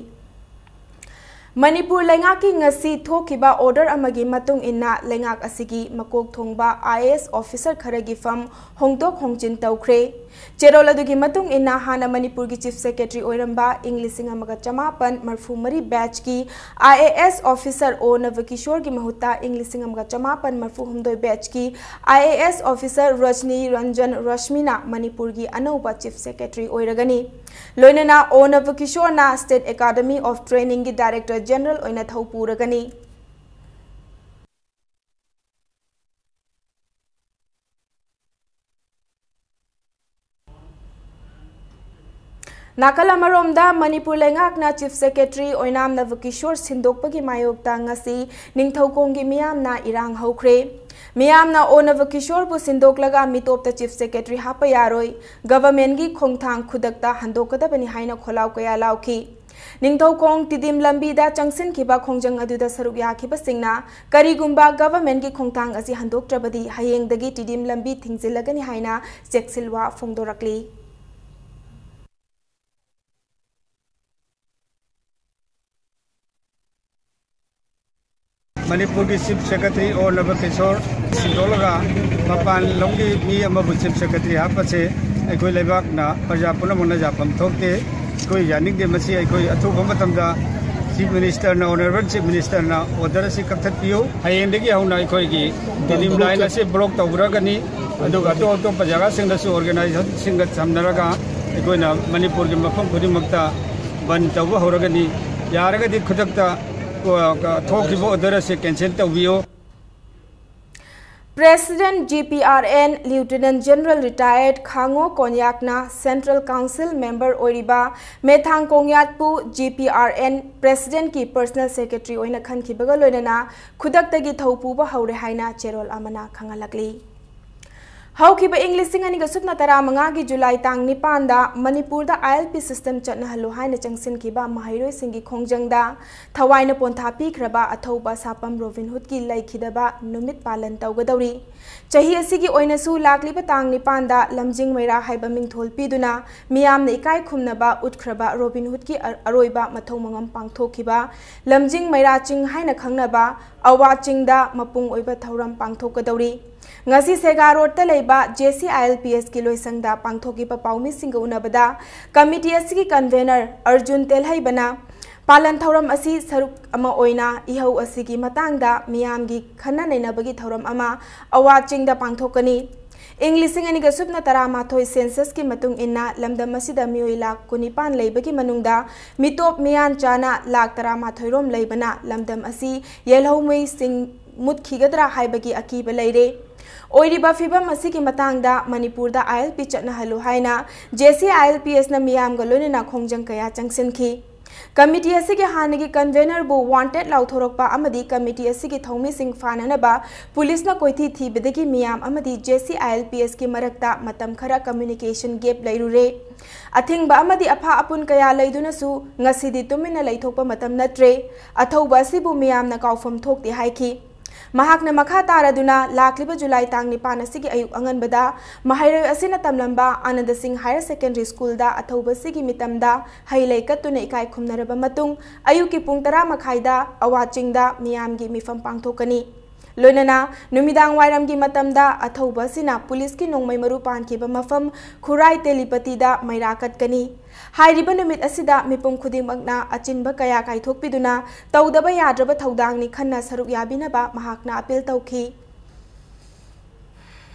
ꯃꯅꯤꯄꯨꯔ ꯂꯩꯉꯥꯛꯀꯤ ꯉꯁꯤ ꯊꯣꯛꯈꯤꯕ order ꯑꯃꯒꯤ ꯃꯇꯨꯡ ꯏꯟꯅ ꯂꯩꯉꯥꯛ ꯑꯁꯤꯒꯤ ꯃꯀꯣꯛ ꯊꯣꯡꯕ IAS officer ꯈꯔꯒꯤ ꯐꯝ ꯍꯣꯡꯗꯣꯛ ꯍꯣꯡꯖꯤꯟ ꯇꯧꯈ꯭ꯔꯦ꯫ ꯆꯦꯔꯣꯜ ꯑꯗꯨꯒꯤ ꯃꯇꯨꯡ ꯏꯟꯅ ꯍꯥꯟꯅ ꯃꯅꯤꯄꯨꯔꯒꯤ Chief Secretary ꯑꯣꯏꯔꯝꯕ ꯏꯪ ꯂꯤꯁꯤꯡ ꯑꯃꯒ ꯆꯃꯥꯄꯟ ꯃꯔꯐꯨ ꯃꯔꯤ batchꯀꯤ IAS officer O ꯅꯕꯀꯤꯁꯣꯔꯒꯤ ꯃꯍꯨꯠꯇ ꯏꯪ ꯂꯤꯁꯤꯡ ꯑꯃꯒ ꯆꯃꯥꯄꯟ ꯃꯔꯐꯨ ꯍꯨꯝꯗꯣꯏ batchꯀꯤ IAS officer ꯔꯖꯅꯤ ꯔꯟꯖꯟ ꯔꯁꯃꯤꯅ ꯃꯅꯤꯄꯨꯔꯒꯤ ꯑꯅꯧꯕ Chief Secretary ꯑꯣꯏꯔꯒꯅꯤ꯫ ꯂꯣꯏꯅꯅ O ꯅꯕꯀꯤꯁꯣꯔꯅ State Academy of Trainingꯒꯤ Director General ꯑꯣꯏꯅ ꯊꯧ ꯄꯨꯔꯒꯅꯤ꯫ ꯅꯥꯀꯜ ꯑꯃꯔꯣꯝꯗ, ꯃꯅꯤꯄꯨꯔ ꯂꯩꯉꯥꯛꯅ Chief Secretary ꯑꯣꯏꯅꯥꯝ ꯅꯕꯀꯤꯁꯣꯔ ꯁꯤꯟꯗꯣꯛꯄꯒꯤ ꯃꯥꯌꯣꯛꯇ ꯉꯁꯤ ꯅꯤꯡꯊꯧꯈꯣꯡꯒꯤ ꯃꯤꯌꯥꯝꯅ ꯏꯔꯥꯡ ꯍꯧꯈ꯭ꯔꯦ꯫ ꯃꯤꯌꯥꯝꯅ O ꯅꯕꯀꯤꯁꯣꯔꯕꯨ ꯁꯤꯟꯗꯣꯛꯂꯒ ꯃꯤꯇꯣꯞꯇ Chief Secretary ꯍꯥꯞꯄ ꯌꯥꯔꯣꯏ, governmentꯀꯤ ꯈꯣꯡꯊꯥꯡ ꯈꯨꯗꯛꯇ ꯍꯟꯗꯣꯛꯀꯗꯕꯅꯤ ꯍꯥꯏꯅ ꯈꯣꯜꯂꯥꯎ ꯀꯌꯥ ꯂꯥꯎꯈꯤ꯫ ꯅꯤꯡꯊꯧꯈꯣꯡ ꯇꯤꯗꯤꯝ ꯂꯝꯕꯤꯗ ꯆꯪꯁꯤꯟꯈꯤꯕ ꯈꯣꯡꯖꯪ ꯑꯗꯨꯗ ꯁꯔꯨꯛ ꯌꯥꯈꯤꯕꯁꯤꯡꯅ ꯀꯔꯤꯒꯨꯝꯕ governmentꯀꯤ ꯈꯣꯡꯊꯥꯡ ꯑꯁꯤ ꯍꯟꯗꯣꯛꯇ꯭ꯔꯕꯗꯤ ꯍꯌꯦꯡꯗꯒꯤ ꯇꯤꯗꯤꯝ ꯂꯝꯕꯤ ꯊꯤꯡꯖꯤꯜꯂꯒꯅꯤ ꯍꯥꯏꯅ ꯆꯦꯛꯁꯤꯜꯋꯥ ꯐꯣꯡꯗꯣꯔꯛꯂꯤ꯫ ꯃꯅꯤꯄꯨꯔꯒꯤ Chief Secretary O ꯅꯕꯀꯤꯁꯣꯔ ꯁꯤꯟꯗꯣꯛꯂꯒ ꯃꯄꯥꯟ ꯂꯝꯒꯤ ꯃꯤ ꯑꯃꯕꯨ Chief Secretary ꯍꯥꯞꯄꯁꯦ ꯑꯩꯈꯣꯏ ꯂꯩꯕꯥꯛꯅ ꯄ꯭ꯔꯖꯥ ꯄꯨꯝꯅꯃꯛꯅ ꯌꯥꯐꯝ ꯊꯣꯛꯇꯦ꯫ ꯑꯩꯈꯣꯏ ꯌꯥꯅꯤꯡꯗꯦ꯫ ꯃꯁꯤ ꯑꯩꯈꯣꯏ ꯑꯊꯨꯕ ꯃꯇꯝꯗ Chief Ministerꯅ, Honourable Chief Ministerꯅ order ꯑꯁꯤ ꯀꯛꯊꯠꯄꯤꯌꯨ꯫ ꯍꯌꯦꯡꯗꯒꯤ ꯍꯧꯅ ꯑꯩꯈꯣꯏꯒꯤ ꯇꯤꯗꯤꯝ line ꯑꯁꯤ block ꯇꯧꯔꯒꯅꯤ, ꯑꯗꯨꯒ ꯑꯇꯣꯞ ꯑꯇꯣꯞꯄ ꯖꯒꯥꯁꯤꯡꯗꯁꯨ organisationꯁꯤꯡꯒ ꯁꯝꯅꯔꯒ ꯑꯩꯈꯣꯏꯅ ꯃꯅꯤꯄꯨꯔꯒꯤ ꯃꯐꯝ ꯈꯨꯗꯤꯡꯃꯛꯇ ꯕꯟ ꯇꯧꯕ ꯍꯧꯔꯒꯅꯤ꯫ ꯌꯥꯔꯒꯗꯤ ꯈꯨꯗꯛꯇ, ꯑ, ꯊꯣꯛꯈꯤꯕ order ꯑꯁꯤ cancel ꯇꯧꯕꯤꯌꯨ꯫ President G P R N Lieutenant General Retired ꯈꯥꯉꯣ ꯀꯣꯟꯌꯥꯛꯅ Central Council member ꯑꯣꯏꯔꯤꯕ ꯃꯦꯊꯥꯡ ꯀꯣꯡꯌꯥꯠꯄꯨ G P R N Presidentꯀꯤ personal secretary ꯑꯣꯏꯅ ꯈꯟꯈꯤꯕꯒ ꯂꯣꯏꯅꯅ ꯈꯨꯗꯛꯇꯒꯤ ꯊꯧ ꯄꯨꯕ ꯍꯧꯔꯦ ꯍꯥꯏꯅ ꯆꯦꯔꯣꯜ ꯑꯃꯅ ꯈꯪꯍꯜꯂꯛꯂꯤ꯫ ꯍꯧꯈꯤꯕ ꯏꯪ ꯂꯤꯁꯤꯡ ꯑꯅꯤꯒ ꯁꯨꯞꯅ ꯇꯔꯥꯃꯉꯥꯒꯤ ꯖꯨꯂꯥꯏ ꯇꯥꯡ ꯅꯤꯄꯥꯟꯗ ꯃꯅꯤꯄꯨꯔꯗ I L P system ꯆꯠꯅꯍꯜꯂꯨ ꯍꯥꯏꯅ ꯆꯪꯁꯤꯟꯈꯤꯕ ꯃꯍꯩꯔꯣꯏꯁꯤꯡꯒꯤ ꯈꯣꯡꯖꯪꯗ ꯊꯋꯥꯏꯅ ꯄꯣꯟꯊꯥ ꯄꯤꯈ꯭ꯔꯕ ꯑꯊꯧꯕ ꯁꯥꯄꯝ ꯔꯣꯕꯤꯟ ꯍꯨꯗꯀꯤ ꯂꯩꯈꯤꯗꯕ ꯅꯨꯃꯤꯠ ꯄꯥꯂꯟ ꯇꯧꯒꯗꯧꯔꯤ꯫ ꯆꯍꯤ ꯑꯁꯤꯒꯤ ꯑꯣꯏꯅꯁꯨ ꯂꯥꯛꯂꯤꯕ ꯇꯥꯡ ꯅꯤꯄꯥꯟꯗ ꯂꯝꯖꯤꯡ ꯃꯩꯔꯥ ꯍꯥꯏꯕ ꯃꯤꯡꯊꯣꯜ ꯄꯤꯗꯨꯅ ꯃꯤꯌꯥꯝꯅ ꯏꯀꯥꯏ ꯈꯨꯝꯅꯕ ꯎꯠꯈ꯭ꯔꯕ ꯔꯣꯕꯤꯟ ꯍꯨꯗꯀꯤ ꯑ-, ꯑꯔꯣꯏꯕ ꯃꯊꯧ ꯃꯉꯝ ꯄꯥꯡꯊꯣꯛꯈꯤꯕ ꯂꯝꯖꯤꯡ ꯃꯩꯔꯥ ꯆꯤꯡ ꯍꯥꯏꯅ ꯈꯪꯅꯕ ꯑꯋꯥ ꯆꯤꯡꯗ ꯃꯄꯨꯡ ꯑꯣꯏꯕ ꯊꯧꯔꯝ ꯄꯥꯡꯊꯣꯛꯀꯗꯧꯔꯤ꯫ ꯉꯁꯤ ꯁꯦꯒꯥ ꯔꯣꯗꯇ ꯂꯩꯕ J C I L P Sꯀꯤ ꯂꯣꯏꯁꯪꯗ ꯄꯥꯡꯊꯣꯛꯈꯤꯕ ꯄꯥꯎꯃꯤꯁꯤꯡꯒ ꯎꯅꯕꯗ committee ꯑꯁꯤꯒꯤ convener ꯑꯔꯖꯨꯟ ꯇꯦꯜꯍꯩꯕꯅ ꯄꯥꯂꯟ ꯊꯧꯔꯝ ꯑꯁꯤ ꯁꯔꯨꯛ ꯑꯃ ꯑꯣꯏꯅ ꯏꯍꯧ ꯑꯁꯤꯒꯤ ꯃꯇꯥꯡꯗ ꯃꯤꯌꯥꯝꯒꯤ ꯈꯟꯅ ꯅꯩꯅꯕꯒꯤ ꯊꯧꯔꯝ ꯑꯃ ꯑꯋꯥ ꯆꯤꯡꯗ ꯄꯥꯡꯊꯣꯛꯀꯅꯤ꯫ ꯏꯪ ꯂꯤꯁꯤꯡ ꯑꯅꯤꯒ ꯁꯨꯞꯅ ꯇꯔꯥꯃꯥꯊꯣꯏ censusꯀꯤ ꯃꯇꯨꯡ ꯏꯟꯅ ꯂꯝꯗꯝ ꯑꯁꯤꯗ ꯃꯤꯑꯣꯏ ꯂꯥꯈ ꯀꯨꯟꯅꯤꯄꯥꯟ ꯂꯩꯕꯒꯤ ꯃꯅꯨꯡꯗ ꯃꯤꯇꯣꯞ ꯃꯤꯌꯥꯟ ꯆꯥꯅ ꯂꯥꯈ ꯇꯔꯥꯃꯥꯊꯣꯏ ꯔꯣꯝ ꯂꯩꯕꯅ ꯂꯝꯗꯝ ꯑꯁꯤ ꯌꯦꯜꯍꯧꯃꯩꯁꯤꯡ ꯃꯨꯠꯈꯤꯒꯗ꯭ꯔꯥ ꯍꯥꯏꯕꯒꯤ ꯑꯀꯤꯕ ꯂꯩꯔꯦ꯫ ꯑꯣꯏꯔꯤꯕ ꯐꯤꯕꯝ ꯑꯁꯤꯒꯤ ꯃꯇꯥꯡꯗ ꯃꯅꯤꯄꯨꯔꯗ I L P ꯆꯠꯅꯍꯜꯂꯨ ꯍꯥꯏꯅ J C I L P Sꯅ ꯃꯤꯌꯥꯝꯒ ꯂꯣꯏꯅꯅ ꯈꯣꯡꯖꯪ ꯀꯌꯥ ꯆꯪꯁꯤꯟꯈꯤ꯫ Committee ꯑꯁꯤꯒꯤ ꯍꯥꯟꯅꯒꯤ convenerꯕꯨ wanted ꯂꯥꯎꯊꯣꯔꯛꯄ ꯑꯃꯗꯤ committee ꯑꯁꯤꯒꯤ ꯊꯧꯃꯤꯁꯤꯡ ꯐꯥꯅꯅꯕ ꯄꯨꯂꯤꯁꯅ ꯀꯣꯏꯊꯤ ꯊꯤꯕꯗꯒꯤ ꯃꯤꯌꯥꯝ ꯑꯃꯗꯤ J C I L P Sꯀꯤ ꯃꯔꯛꯇ ꯃꯇꯝ ꯈꯔ communication gap ꯂꯩꯔꯨꯔꯦ꯫ ꯑꯊꯤꯡꯕ ꯑꯃꯗꯤ ꯑꯐꯥ ꯑꯄꯨꯟ ꯀꯌꯥ ꯂꯩꯗꯨꯅꯁꯨ ꯉꯁꯤꯗꯤ ꯇꯨꯃꯤꯟꯅ ꯂꯩꯊꯣꯛꯄ ꯃꯇꯝ ꯅꯠꯇ꯭ꯔꯦ꯫ ꯑꯊꯧꯕ ꯑꯁꯤꯕꯨ ꯃꯤꯌꯥꯝꯅ ꯀꯥꯎꯐꯝ ꯊꯣꯛꯇꯦ ꯍꯥꯏꯈꯤ꯫ ꯃꯍꯥꯛꯅ ꯃꯈꯥ ꯇꯥꯔꯗꯨꯅ ꯂꯥꯛꯂꯤꯕ ꯖꯨꯂꯥꯏ ꯇꯥꯡ ꯅꯤꯄꯥꯟ ꯑꯁꯤꯒꯤ ꯑꯌꯨꯛ ꯑꯉꯟꯕꯗ ꯃꯍꯩꯔꯣꯏ ꯑꯁꯤꯅ ꯇꯝꯂꯝꯕ ꯑꯥꯅꯟꯗ ꯁꯤꯡ Higher Secondary Schoolꯗ ꯑꯊꯧꯕ ꯑꯁꯤꯒꯤ ꯃꯤꯇꯝꯗ ꯍꯩ ꯂꯩ ꯀꯠꯇꯨꯅ ꯏꯀꯥꯏ ꯈꯨꯝꯅꯔꯕ ꯃꯇꯨꯡ ꯑꯌꯨꯛꯀꯤ ꯄꯨꯡ ꯇꯔꯥ ꯃꯈꯥꯏꯗ ꯑꯋꯥ ꯆꯤꯡꯗ ꯃꯤꯌꯥꯝꯒꯤ ꯃꯤꯐꯝ ꯄꯥꯡꯊꯣꯛꯀꯅꯤ꯫ ꯂꯣꯏꯅꯅ ꯅꯨꯃꯤꯗꯥꯡ ꯋꯥꯏꯔꯝꯒꯤ ꯃꯇꯝꯗ ꯑꯊꯧꯕ ꯑꯁꯤꯅ ꯄꯨꯂꯤꯁꯀꯤ ꯅꯣꯡꯃꯩ ꯃꯔꯨ ꯄꯥꯟꯈꯤꯕ ꯃꯐꯝ ꯈꯨꯔꯥꯏ ꯇꯦꯂꯤꯄꯇꯤꯗ ꯃꯩꯔꯥ ꯀꯠꯀꯅꯤ꯫ ꯍꯥꯏꯔꯤꯕ ꯅꯨꯃꯤꯠ ꯑꯁꯤꯗ ꯃꯤꯄꯨꯝ ꯈꯨꯗꯤꯡꯃꯛꯅ ꯑꯆꯤꯟꯕ ꯀꯌꯥ ꯀꯥꯏꯊꯣꯛꯄꯤꯗꯨꯅ ꯇꯧꯗꯕ ꯌꯥꯗ꯭ꯔꯕ ꯊꯧꯗꯥꯡꯅꯤ ꯈꯟꯅ ꯁꯔꯨꯛ ꯌꯥꯕꯤꯅꯕ ꯃꯍꯥꯛꯅ ꯑꯄꯤꯜ ꯇꯧꯈꯤ꯫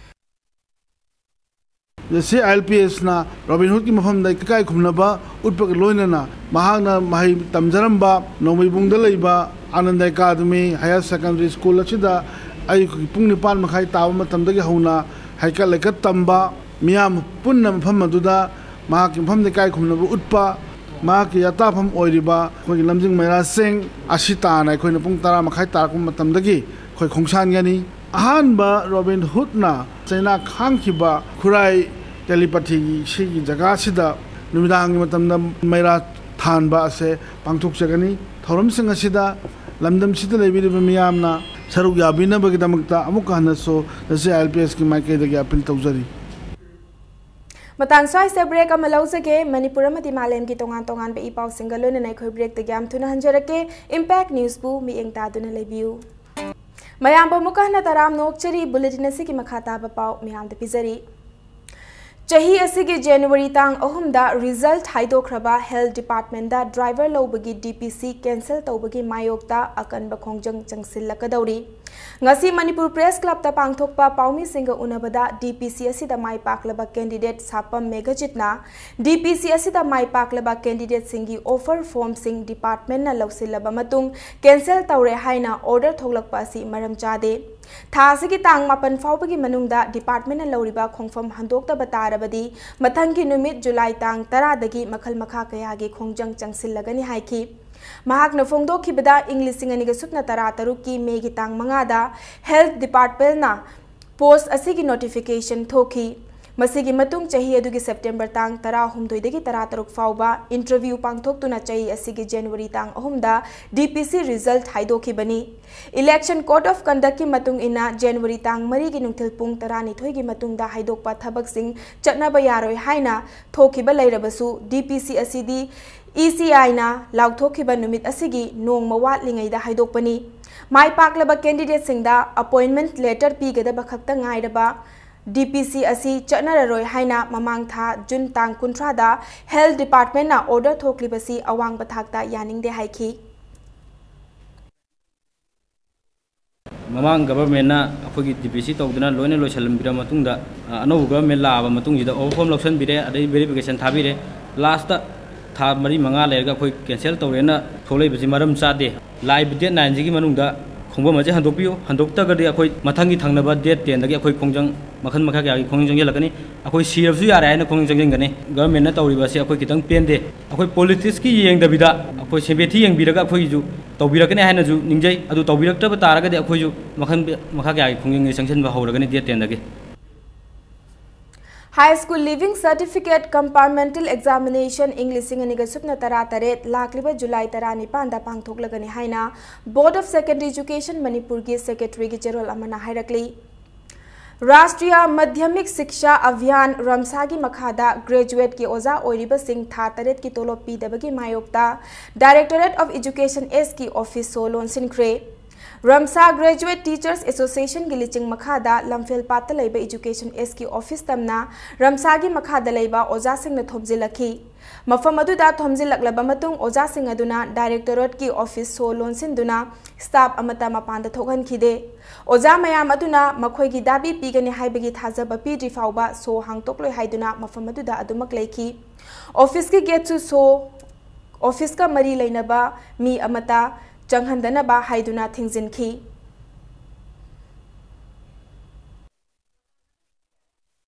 ꯉꯁꯤ ꯑꯥꯏ ꯑꯦꯜ ꯄꯤ ꯑꯦꯁꯅ ꯔꯣꯕꯤꯟ ꯍꯨꯗꯀꯤ ꯃꯐꯝꯗ ꯏꯀꯥꯏ ꯈꯨꯝꯅꯕ ꯎꯠꯄꯒ ꯂꯣꯏꯅꯅ ꯃꯍꯥꯛꯅ ꯃꯍꯩ ꯇꯝꯖꯔꯝꯕ ꯅꯣꯡꯃꯩꯕꯨꯡꯗ ꯂꯩꯕ Anand academy higher secondary school ꯑꯁꯤꯗ ꯑꯌꯨꯛꯀꯤ ꯄꯨꯡ ꯅꯤꯄꯥꯟ ꯃꯈꯥꯏ ꯇꯥꯕ ꯃꯇꯝꯗꯒꯤ ꯍꯧꯅ ꯍꯩꯀꯠ ꯂꯩꯀꯠ ꯇꯝꯕ, ꯃꯤꯌꯥꯝ ꯄꯨꯟꯅ ꯃꯐꯝ ꯑꯗꯨꯗ ꯃꯍꯥꯛꯀꯤ ꯃꯐꯝꯗ ꯏꯀꯥꯏ ꯈꯨꯝꯅꯕ ꯎꯠꯄ, ꯃꯍꯥꯛꯀꯤ ꯌꯥꯇꯥꯐꯝ ꯑꯣꯏꯔꯤꯕ ꯑꯩꯈꯣꯏꯒꯤ ꯂꯝꯖꯤꯡ ꯃꯩꯔꯥꯁꯤꯡ ꯑꯁꯤ ꯇꯥꯅ ꯑꯩꯈꯣꯏꯅ ꯄꯨꯡ ꯇꯔꯥ ꯃꯈꯥꯏ ꯇꯥꯔꯛꯄ ꯃꯇꯝꯗꯒꯤ ꯑꯩꯈꯣꯏ ꯈꯣꯡꯁꯥꯟꯒꯅꯤ꯫ ꯑꯍꯥꯟꯕ ꯔꯣꯕꯤꯟ ꯍꯨꯗꯅ ꯆꯩꯅꯥ ꯈꯥꯡꯈꯤꯕ ꯈꯨꯔꯥꯏ ꯇꯦꯂꯤꯄꯥꯊꯤꯒꯤ ꯁꯤꯒꯤ ꯖꯒꯥꯁꯤꯗ ꯅꯨꯃꯤꯗꯥꯡꯒꯤ ꯃꯇꯝꯗ ꯃꯩꯔꯥ ꯊꯥꯟꯕ ꯑꯁꯦ ꯄꯥꯡꯊꯣꯛꯆꯒꯅꯤ꯫ ꯊꯧꯔꯝꯁꯤꯡ ꯑꯁꯤꯗ ꯂꯝꯗꯝꯁꯤꯗ ꯂꯩꯕꯤꯔꯤꯕ ꯃꯤꯌꯥꯝꯅ ꯁꯔꯨꯛ ꯌꯥꯕꯤꯅꯕꯒꯤꯗꯃꯛꯇ ꯑꯃꯨꯛꯀ ꯍꯟꯅꯁꯨ ꯉꯁꯤ ꯑꯥꯏ ꯑꯦꯜ ꯄꯤ ꯑꯦꯁꯀꯤ ꯃꯥꯏꯀꯩꯗꯒꯤ ꯑꯄꯤꯜ ꯇꯧꯖꯔꯤ꯫ ꯃꯇꯥꯡ ꯁ꯭ꯋꯥꯏꯁꯤꯗ ꯕ꯭ꯔꯦꯛ ꯑꯃ ꯂꯧꯖꯒꯦ꯫ ꯃꯅꯤꯄꯨꯔ ꯑꯃꯗꯤ ꯃꯥꯂꯦꯝꯒꯤ ꯇꯣꯉꯥꯟ ꯇꯣꯉꯥꯟꯕ ꯏ ꯄꯥꯎꯁꯤꯡꯒ ꯂꯣꯏꯅꯅ ꯑꯩꯈꯣꯏ ꯕ꯭ꯔꯦꯛꯇꯒꯤ ꯌꯥꯝ ꯊꯨꯅ ꯍꯟꯖꯔꯛꯀꯦ꯫ ꯏꯝꯄꯦꯛ ꯅ꯭ꯌꯨꯁꯄꯨ ꯃꯤꯠꯌꯦꯡ ꯇꯥꯗꯨꯅ ꯂꯩꯕꯤꯌꯨ꯫ ꯃꯌꯥꯝꯕꯨ ꯑꯃꯨꯛꯀ ꯍꯟꯅ ꯇꯔꯥꯝꯅ ꯑꯣꯛꯆꯔꯤ꯫ ꯕꯨꯂꯦꯇꯤꯟ ꯑꯁꯤꯒꯤ ꯃꯈꯥ ꯇꯥꯕ ꯄꯥꯎ ꯃꯌꯥꯝꯗ ꯄꯤꯖꯔꯤ꯫ ꯆꯍꯤ ꯑꯁꯤꯒꯤ ꯖꯅꯋꯥꯔꯤ ꯇꯥꯡ ꯑꯍꯨꯝꯗ ꯔꯤꯖꯜꯠ ꯍꯥꯏꯗꯣꯛꯈ꯭ꯔꯕ ꯍꯦꯜꯊ ꯗꯤꯄꯥꯔꯠꯃꯦꯟꯗ ꯗ꯭ꯔꯥꯏꯚꯔ ꯂꯧꯕꯒꯤ ꯗꯤ ꯄꯤ ꯁꯤ ꯀꯦꯟꯁꯦꯜ ꯇꯧꯕꯒꯤ ꯃꯥꯌꯣꯛꯇ ꯑꯀꯟꯕ ꯈꯣꯡꯖꯪ ꯆꯪꯁꯤꯜꯂꯛꯀꯗꯧꯔꯤ꯫ ꯉꯁꯤ ꯃꯅꯤꯄꯨꯔ ꯄ꯭ꯔꯦꯁ ꯀ꯭ꯂꯕꯇ ꯄꯥꯡꯊꯣꯛꯄ ꯄꯥꯎꯃꯤꯁꯤꯡꯒ ꯎꯅꯕꯗ ꯗꯤ ꯄꯤ ꯁꯤ ꯑꯁꯤꯗ ꯃꯥꯏ ꯄꯥꯛꯂꯕ ꯀꯦꯟꯗꯤꯗꯦꯠ ꯁꯥꯄꯝ ꯃꯦꯘꯖꯤꯠꯅ ꯗꯤ ꯄꯤ ꯁꯤ ꯑꯁꯤꯗ ꯃꯥꯏ ꯄꯥꯛꯂꯕ ꯀꯦꯟꯗꯤꯗꯦꯠꯁꯤꯡꯒꯤ ꯑꯣꯐꯔ ꯐꯣꯔꯝꯁꯤꯡ ꯗꯤꯄꯥꯔꯠꯃꯦꯟꯅ ꯂꯧꯁꯤꯜꯂꯕ ꯃꯇꯨꯡ ꯀꯦꯟꯁꯦꯜ ꯇꯧꯔꯦ ꯍꯥꯏꯅ ꯑꯣꯔꯗꯔ ꯊꯣꯛꯂꯛꯄ ꯑꯁꯤ ꯃꯔꯝ ꯆꯥꯗꯦ꯫ ꯊꯥ ꯑꯁꯤꯒꯤ ꯇꯥꯡ ꯃꯥꯄꯟ ꯐꯥꯎꯕꯒꯤ ꯃꯅꯨꯡꯗ ꯗꯤꯄꯥꯔꯠꯃꯦꯟꯅ ꯂꯧꯔꯤꯕ ꯈꯣꯡꯐꯝ ꯍꯟꯗꯣꯛꯇꯕ ꯇꯥꯔꯕꯗꯤ ꯃꯊꯪꯒꯤ ꯅꯨꯃꯤꯠ ꯖꯨꯂꯥꯏ ꯇꯥꯡ ꯇꯔꯥꯗꯒꯤ ꯃꯈꯜ ꯃꯈꯥ ꯀꯌꯥꯒꯤ ꯈꯣꯡꯖꯪ ꯆꯪꯁꯤꯜꯂꯒꯅꯤ ꯍꯥꯏꯈꯤ꯫ ꯃꯍꯥꯛꯅ ꯐꯣꯡꯗꯣꯛꯈꯤꯕꯗ ꯏꯪ ꯂꯤꯁꯤꯡ ꯑꯅꯤꯒ ꯁꯨꯞꯅ ꯇꯔꯥ ꯇꯔꯨꯛꯀꯤ ꯃꯦꯒꯤ ꯇꯥꯡ ꯃꯉꯥꯗ ꯍꯦꯜꯊ ꯗꯤꯄꯥꯔꯠꯃꯦꯟꯅ ꯄꯣꯁ ꯑꯁꯤꯒꯤ ꯅꯣꯇꯤꯐꯤꯀꯦꯁꯟ ꯊꯣꯛꯈꯤ꯫ ꯃꯁꯤꯒꯤ ꯃꯇꯨꯡ ꯆꯍꯤ ꯑꯗꯨꯒꯤ ꯁꯦꯞꯇꯦꯝꯕꯔ ꯇꯥꯡ ꯇꯔꯥꯍꯨꯝꯗꯣꯏꯗꯒꯤ ꯇꯔꯥꯇꯔꯨꯛ ꯐꯥꯎꯕ ꯏꯟꯇꯔꯚ꯭ꯌꯨ ꯄꯥꯡꯊꯣꯛꯇꯨꯅ ꯆꯍꯤ ꯑꯁꯤꯒꯤ ꯖꯅꯋꯥꯔꯤ ꯇꯥꯡ ꯑꯍꯨꯝꯗ ꯗꯤ ꯄꯤ ꯁꯤ ꯔꯤꯖꯜꯠ ꯍꯥꯏꯗꯣꯛꯈꯤꯕꯅꯤ꯫ ꯏꯂꯦꯛꯁꯟ ꯀꯣꯗ ꯑꯣꯐ ꯀꯟꯗꯛꯀꯤ ꯃꯇꯨꯡ ꯏꯟꯅ ꯖꯅꯋꯥꯔꯤ ꯇꯥꯡ ꯃꯔꯤꯒꯤ ꯅꯨꯡꯊꯤꯜ ꯄꯨꯡ ꯇꯔꯥꯅꯤꯊꯣꯏꯒꯤ ꯃꯇꯨꯡꯗ ꯍꯥꯏꯗꯣꯛꯄ ꯊꯕꯛꯁꯤꯡ ꯆꯠꯅꯕ ꯌꯥꯔꯣꯏ ꯍꯥꯏꯅ ꯊꯣꯛꯈꯤꯕ ꯂꯩꯔꯕꯁꯨ, ꯗꯤ ꯄꯤ ꯁꯤ ꯑꯁꯤꯗꯤ ꯏ ꯁꯤ ꯑꯥꯏꯅ ꯂꯥꯎꯊꯣꯛꯈꯤꯕ ꯅꯨꯃꯤꯠ ꯑꯁꯤꯒꯤ ꯅꯣꯡꯃ ꯋꯥꯠꯂꯤꯉꯩꯗ ꯍꯥꯏꯗꯣꯛꯄꯅꯤ꯫ ꯃꯥꯏ ꯄꯥꯛꯂꯕ candidateꯁꯤꯡꯗ appointment letter ꯄꯤꯒꯗꯕ ꯈꯛꯇ ꯉꯥꯏꯔꯕ D P C ꯑꯁꯤ ꯆꯠꯅꯔꯔꯣꯏ ꯍꯥꯏꯅ ꯃꯃꯥꯡ ꯊꯥ ꯖꯨꯟ ꯇꯥꯡ ꯀꯨꯟꯊ꯭ꯔꯥꯗ Health Departmentꯅ order ꯊꯣꯛꯂꯤꯕꯁꯤ ꯑꯋꯥꯡꯕ ꯊꯥꯛꯇ ꯌꯥꯅꯤꯡꯗꯦ ꯍꯥꯏꯈꯤ꯫ ꯃꯃꯥꯡ governmentꯅ ꯑꯩꯈꯣꯏꯒꯤ D P C ꯇꯧꯗꯅ ꯂꯣꯏꯅ ꯂꯣꯏꯁꯤꯜꯂꯝꯕꯤꯔ ꯃꯇꯨꯡꯗ, ꯑ, ꯑꯅꯧꯕ government ꯂꯥꯛꯑꯕ ꯃꯇꯨꯡꯁꯤꯗ offer form ꯂꯧꯁꯤꯟꯕꯤꯔꯦ, ꯑꯗꯩ verification ꯊꯥꯕꯤꯔꯦ꯫ Lastꯇ ꯊꯥ ꯃꯔꯤ ꯃꯉꯥ ꯂꯩꯔꯒ ꯑꯩꯈꯣꯏ cancel ꯇꯧꯔꯦꯅ ꯊꯣꯛꯂꯛꯏꯕꯁꯤ ꯃꯔꯝ ꯆꯥꯗꯦ꯫ ꯂꯥꯛꯏꯕ date nineꯁꯤꯒꯤ ꯃꯅꯨꯡꯗ ꯈꯣꯡꯐꯝ ꯑꯁꯤ ꯍꯟꯗꯣꯛꯄꯤꯌꯨ꯫ ꯍꯟꯗꯣꯛꯇ꯭ꯔꯒꯗꯤ ꯑꯩꯈꯣꯏ ꯃꯊꯪꯒꯤ ꯊꯪꯅꯕ date tenꯗꯒꯤ ꯑꯩꯈꯣꯏ ꯈꯣꯡꯖꯪ ꯃꯈꯜ ꯃꯈꯥ ꯀꯌꯥꯒꯤ ꯈꯣꯡꯖꯪ ꯆꯪꯁꯤꯜꯂꯛꯀꯅꯤ꯫ ꯑꯩꯈꯣꯏ ꯁꯤꯔꯕꯁꯨ ꯌꯥꯔꯦ ꯍꯥꯏꯅ ꯈꯣꯡꯖꯪ ꯆꯪꯁꯤꯟꯒꯅꯤ꯫ Governmentꯅ ꯇꯧꯔꯤꯕ ꯑꯁꯤ ꯑꯩꯈꯣꯏ ꯈꯤꯇꯪ ꯄꯦꯟꯗꯦ꯫ ꯑꯩꯈꯣꯏ politicsꯀꯤ ꯌꯦꯡꯗꯕꯤꯗ ꯑꯩꯈꯣꯏ sympathy ꯌꯦꯡꯕꯤꯔꯒ ꯑꯩꯈꯣꯏꯒꯤꯁꯨ ꯇꯧꯕꯤꯔꯛꯀꯅꯤ ꯍꯥꯏꯅꯁꯨ ꯅꯤꯡꯖꯩ꯫ ꯑꯗꯨ ꯇꯧꯕꯤꯔꯛꯇꯕ ꯇꯥꯔꯒꯗꯤ ꯑꯩꯈꯣꯏꯁꯨ ꯃꯈꯜ ꯃꯈꯥ ꯀꯌꯥꯒꯤ ꯈꯣꯡꯖꯪꯁꯦ ꯆꯪꯁꯤꯟꯕ ꯍꯧꯔꯒꯅꯤ date tenꯗꯒꯤ꯫ High School Leaving Certificate Compartmental Examination ꯏꯪ ꯂꯤꯁꯤꯡ ꯑꯅꯤꯒ ꯁꯨꯞꯅ ꯇꯔꯥ ꯇꯔꯦꯠ ꯂꯥꯛꯂꯤꯕ ꯖꯨꯂꯥꯏ ꯇꯔꯥꯅꯤꯄꯥꯟꯗ ꯄꯥꯡꯊꯣꯛꯂꯒꯅꯤ ꯍꯥꯏꯅ Board of Secondary Education ꯃꯅꯤꯄꯨꯔꯒꯤ secretaryꯒꯤ ꯆꯦꯔꯣꯜ ꯑꯃꯅ ꯍꯥꯏꯔꯛꯂꯤ꯫ ꯔꯥꯁꯇ꯭ꯔꯤꯌꯥ ꯃꯥꯙ꯭ꯌꯃꯤꯛ ꯁꯤꯛꯁꯥ ꯑꯚꯤꯌꯥꯟ, ꯔꯝꯁꯥꯒꯤ ꯃꯈꯥꯗ graduateꯀꯤ ꯑꯣꯖꯥ ꯑꯣꯏꯔꯤꯕꯁꯤꯡ ꯊꯥ ꯇꯔꯦꯠꯀꯤ ꯇꯣꯂꯣꯞ ꯄꯤꯗꯕꯒꯤ ꯃꯥꯌꯣꯛꯇ Directorate of Education Sꯀꯤ office show ꯂꯣꯟꯁꯤꯟꯈ꯭ꯔꯦ꯫ ꯔꯝꯁꯥ Graduate Teachers Associationꯒꯤ ꯂꯤꯆꯤꯡ ꯃꯈꯥꯗ ꯂꯝꯐꯦꯜꯄꯥꯠꯇ ꯂꯩꯕ Education Sꯀꯤ office ꯇꯝꯅ ꯔꯝꯁꯥꯒꯤ ꯃꯈꯥꯗ ꯂꯩꯕ ꯑꯣꯖꯥꯁꯤꯡꯅ ꯊꯣꯝꯖꯤꯜꯂꯛꯈꯤ꯫ ꯃꯐꯝ ꯑꯗꯨꯗ ꯊꯣꯝꯖꯤꯜꯂꯛꯂꯕ ꯃꯇꯨꯡ, ꯑꯣꯖꯥꯁꯤꯡ ꯑꯗꯨꯅ Directorateꯀꯤ office ꯁꯣ ꯂꯣꯟꯁꯤꯟꯗꯨꯅ staff ꯑꯃꯠꯇ ꯃꯄꯥꯟꯗ ꯊꯣꯛꯍꯟꯈꯤꯗꯦ꯫ ꯑꯣꯖꯥ ꯃꯌꯥꯝ ꯑꯗꯨꯅ ꯃꯈꯣꯏꯒꯤ ꯗꯥꯕꯤ ꯄꯤꯒꯅꯤ ꯍꯥꯏꯕꯒꯤ ꯊꯥꯖꯕ ꯄꯤꯗ꯭ꯔꯤ ꯐꯥꯎꯕ ꯁꯣ ꯍꯥꯡꯗꯣꯛꯂꯣꯏ ꯍꯥꯏꯗꯨꯅ ꯃꯐꯝ ꯑꯗꯨꯗ ꯑꯗꯨꯃꯛ ꯂꯩꯈꯤ꯫ Officeꯀꯤ gateꯁꯨ ꯁꯣ, officeꯀ ꯃꯔꯤ ꯂꯩꯅꯕ ꯃꯤ ꯑꯃꯠꯇ ꯆꯪꯍꯟꯗꯅꯕ ꯍꯥꯏꯗꯨꯅ ꯊꯤꯡꯖꯤꯟꯈꯤ꯫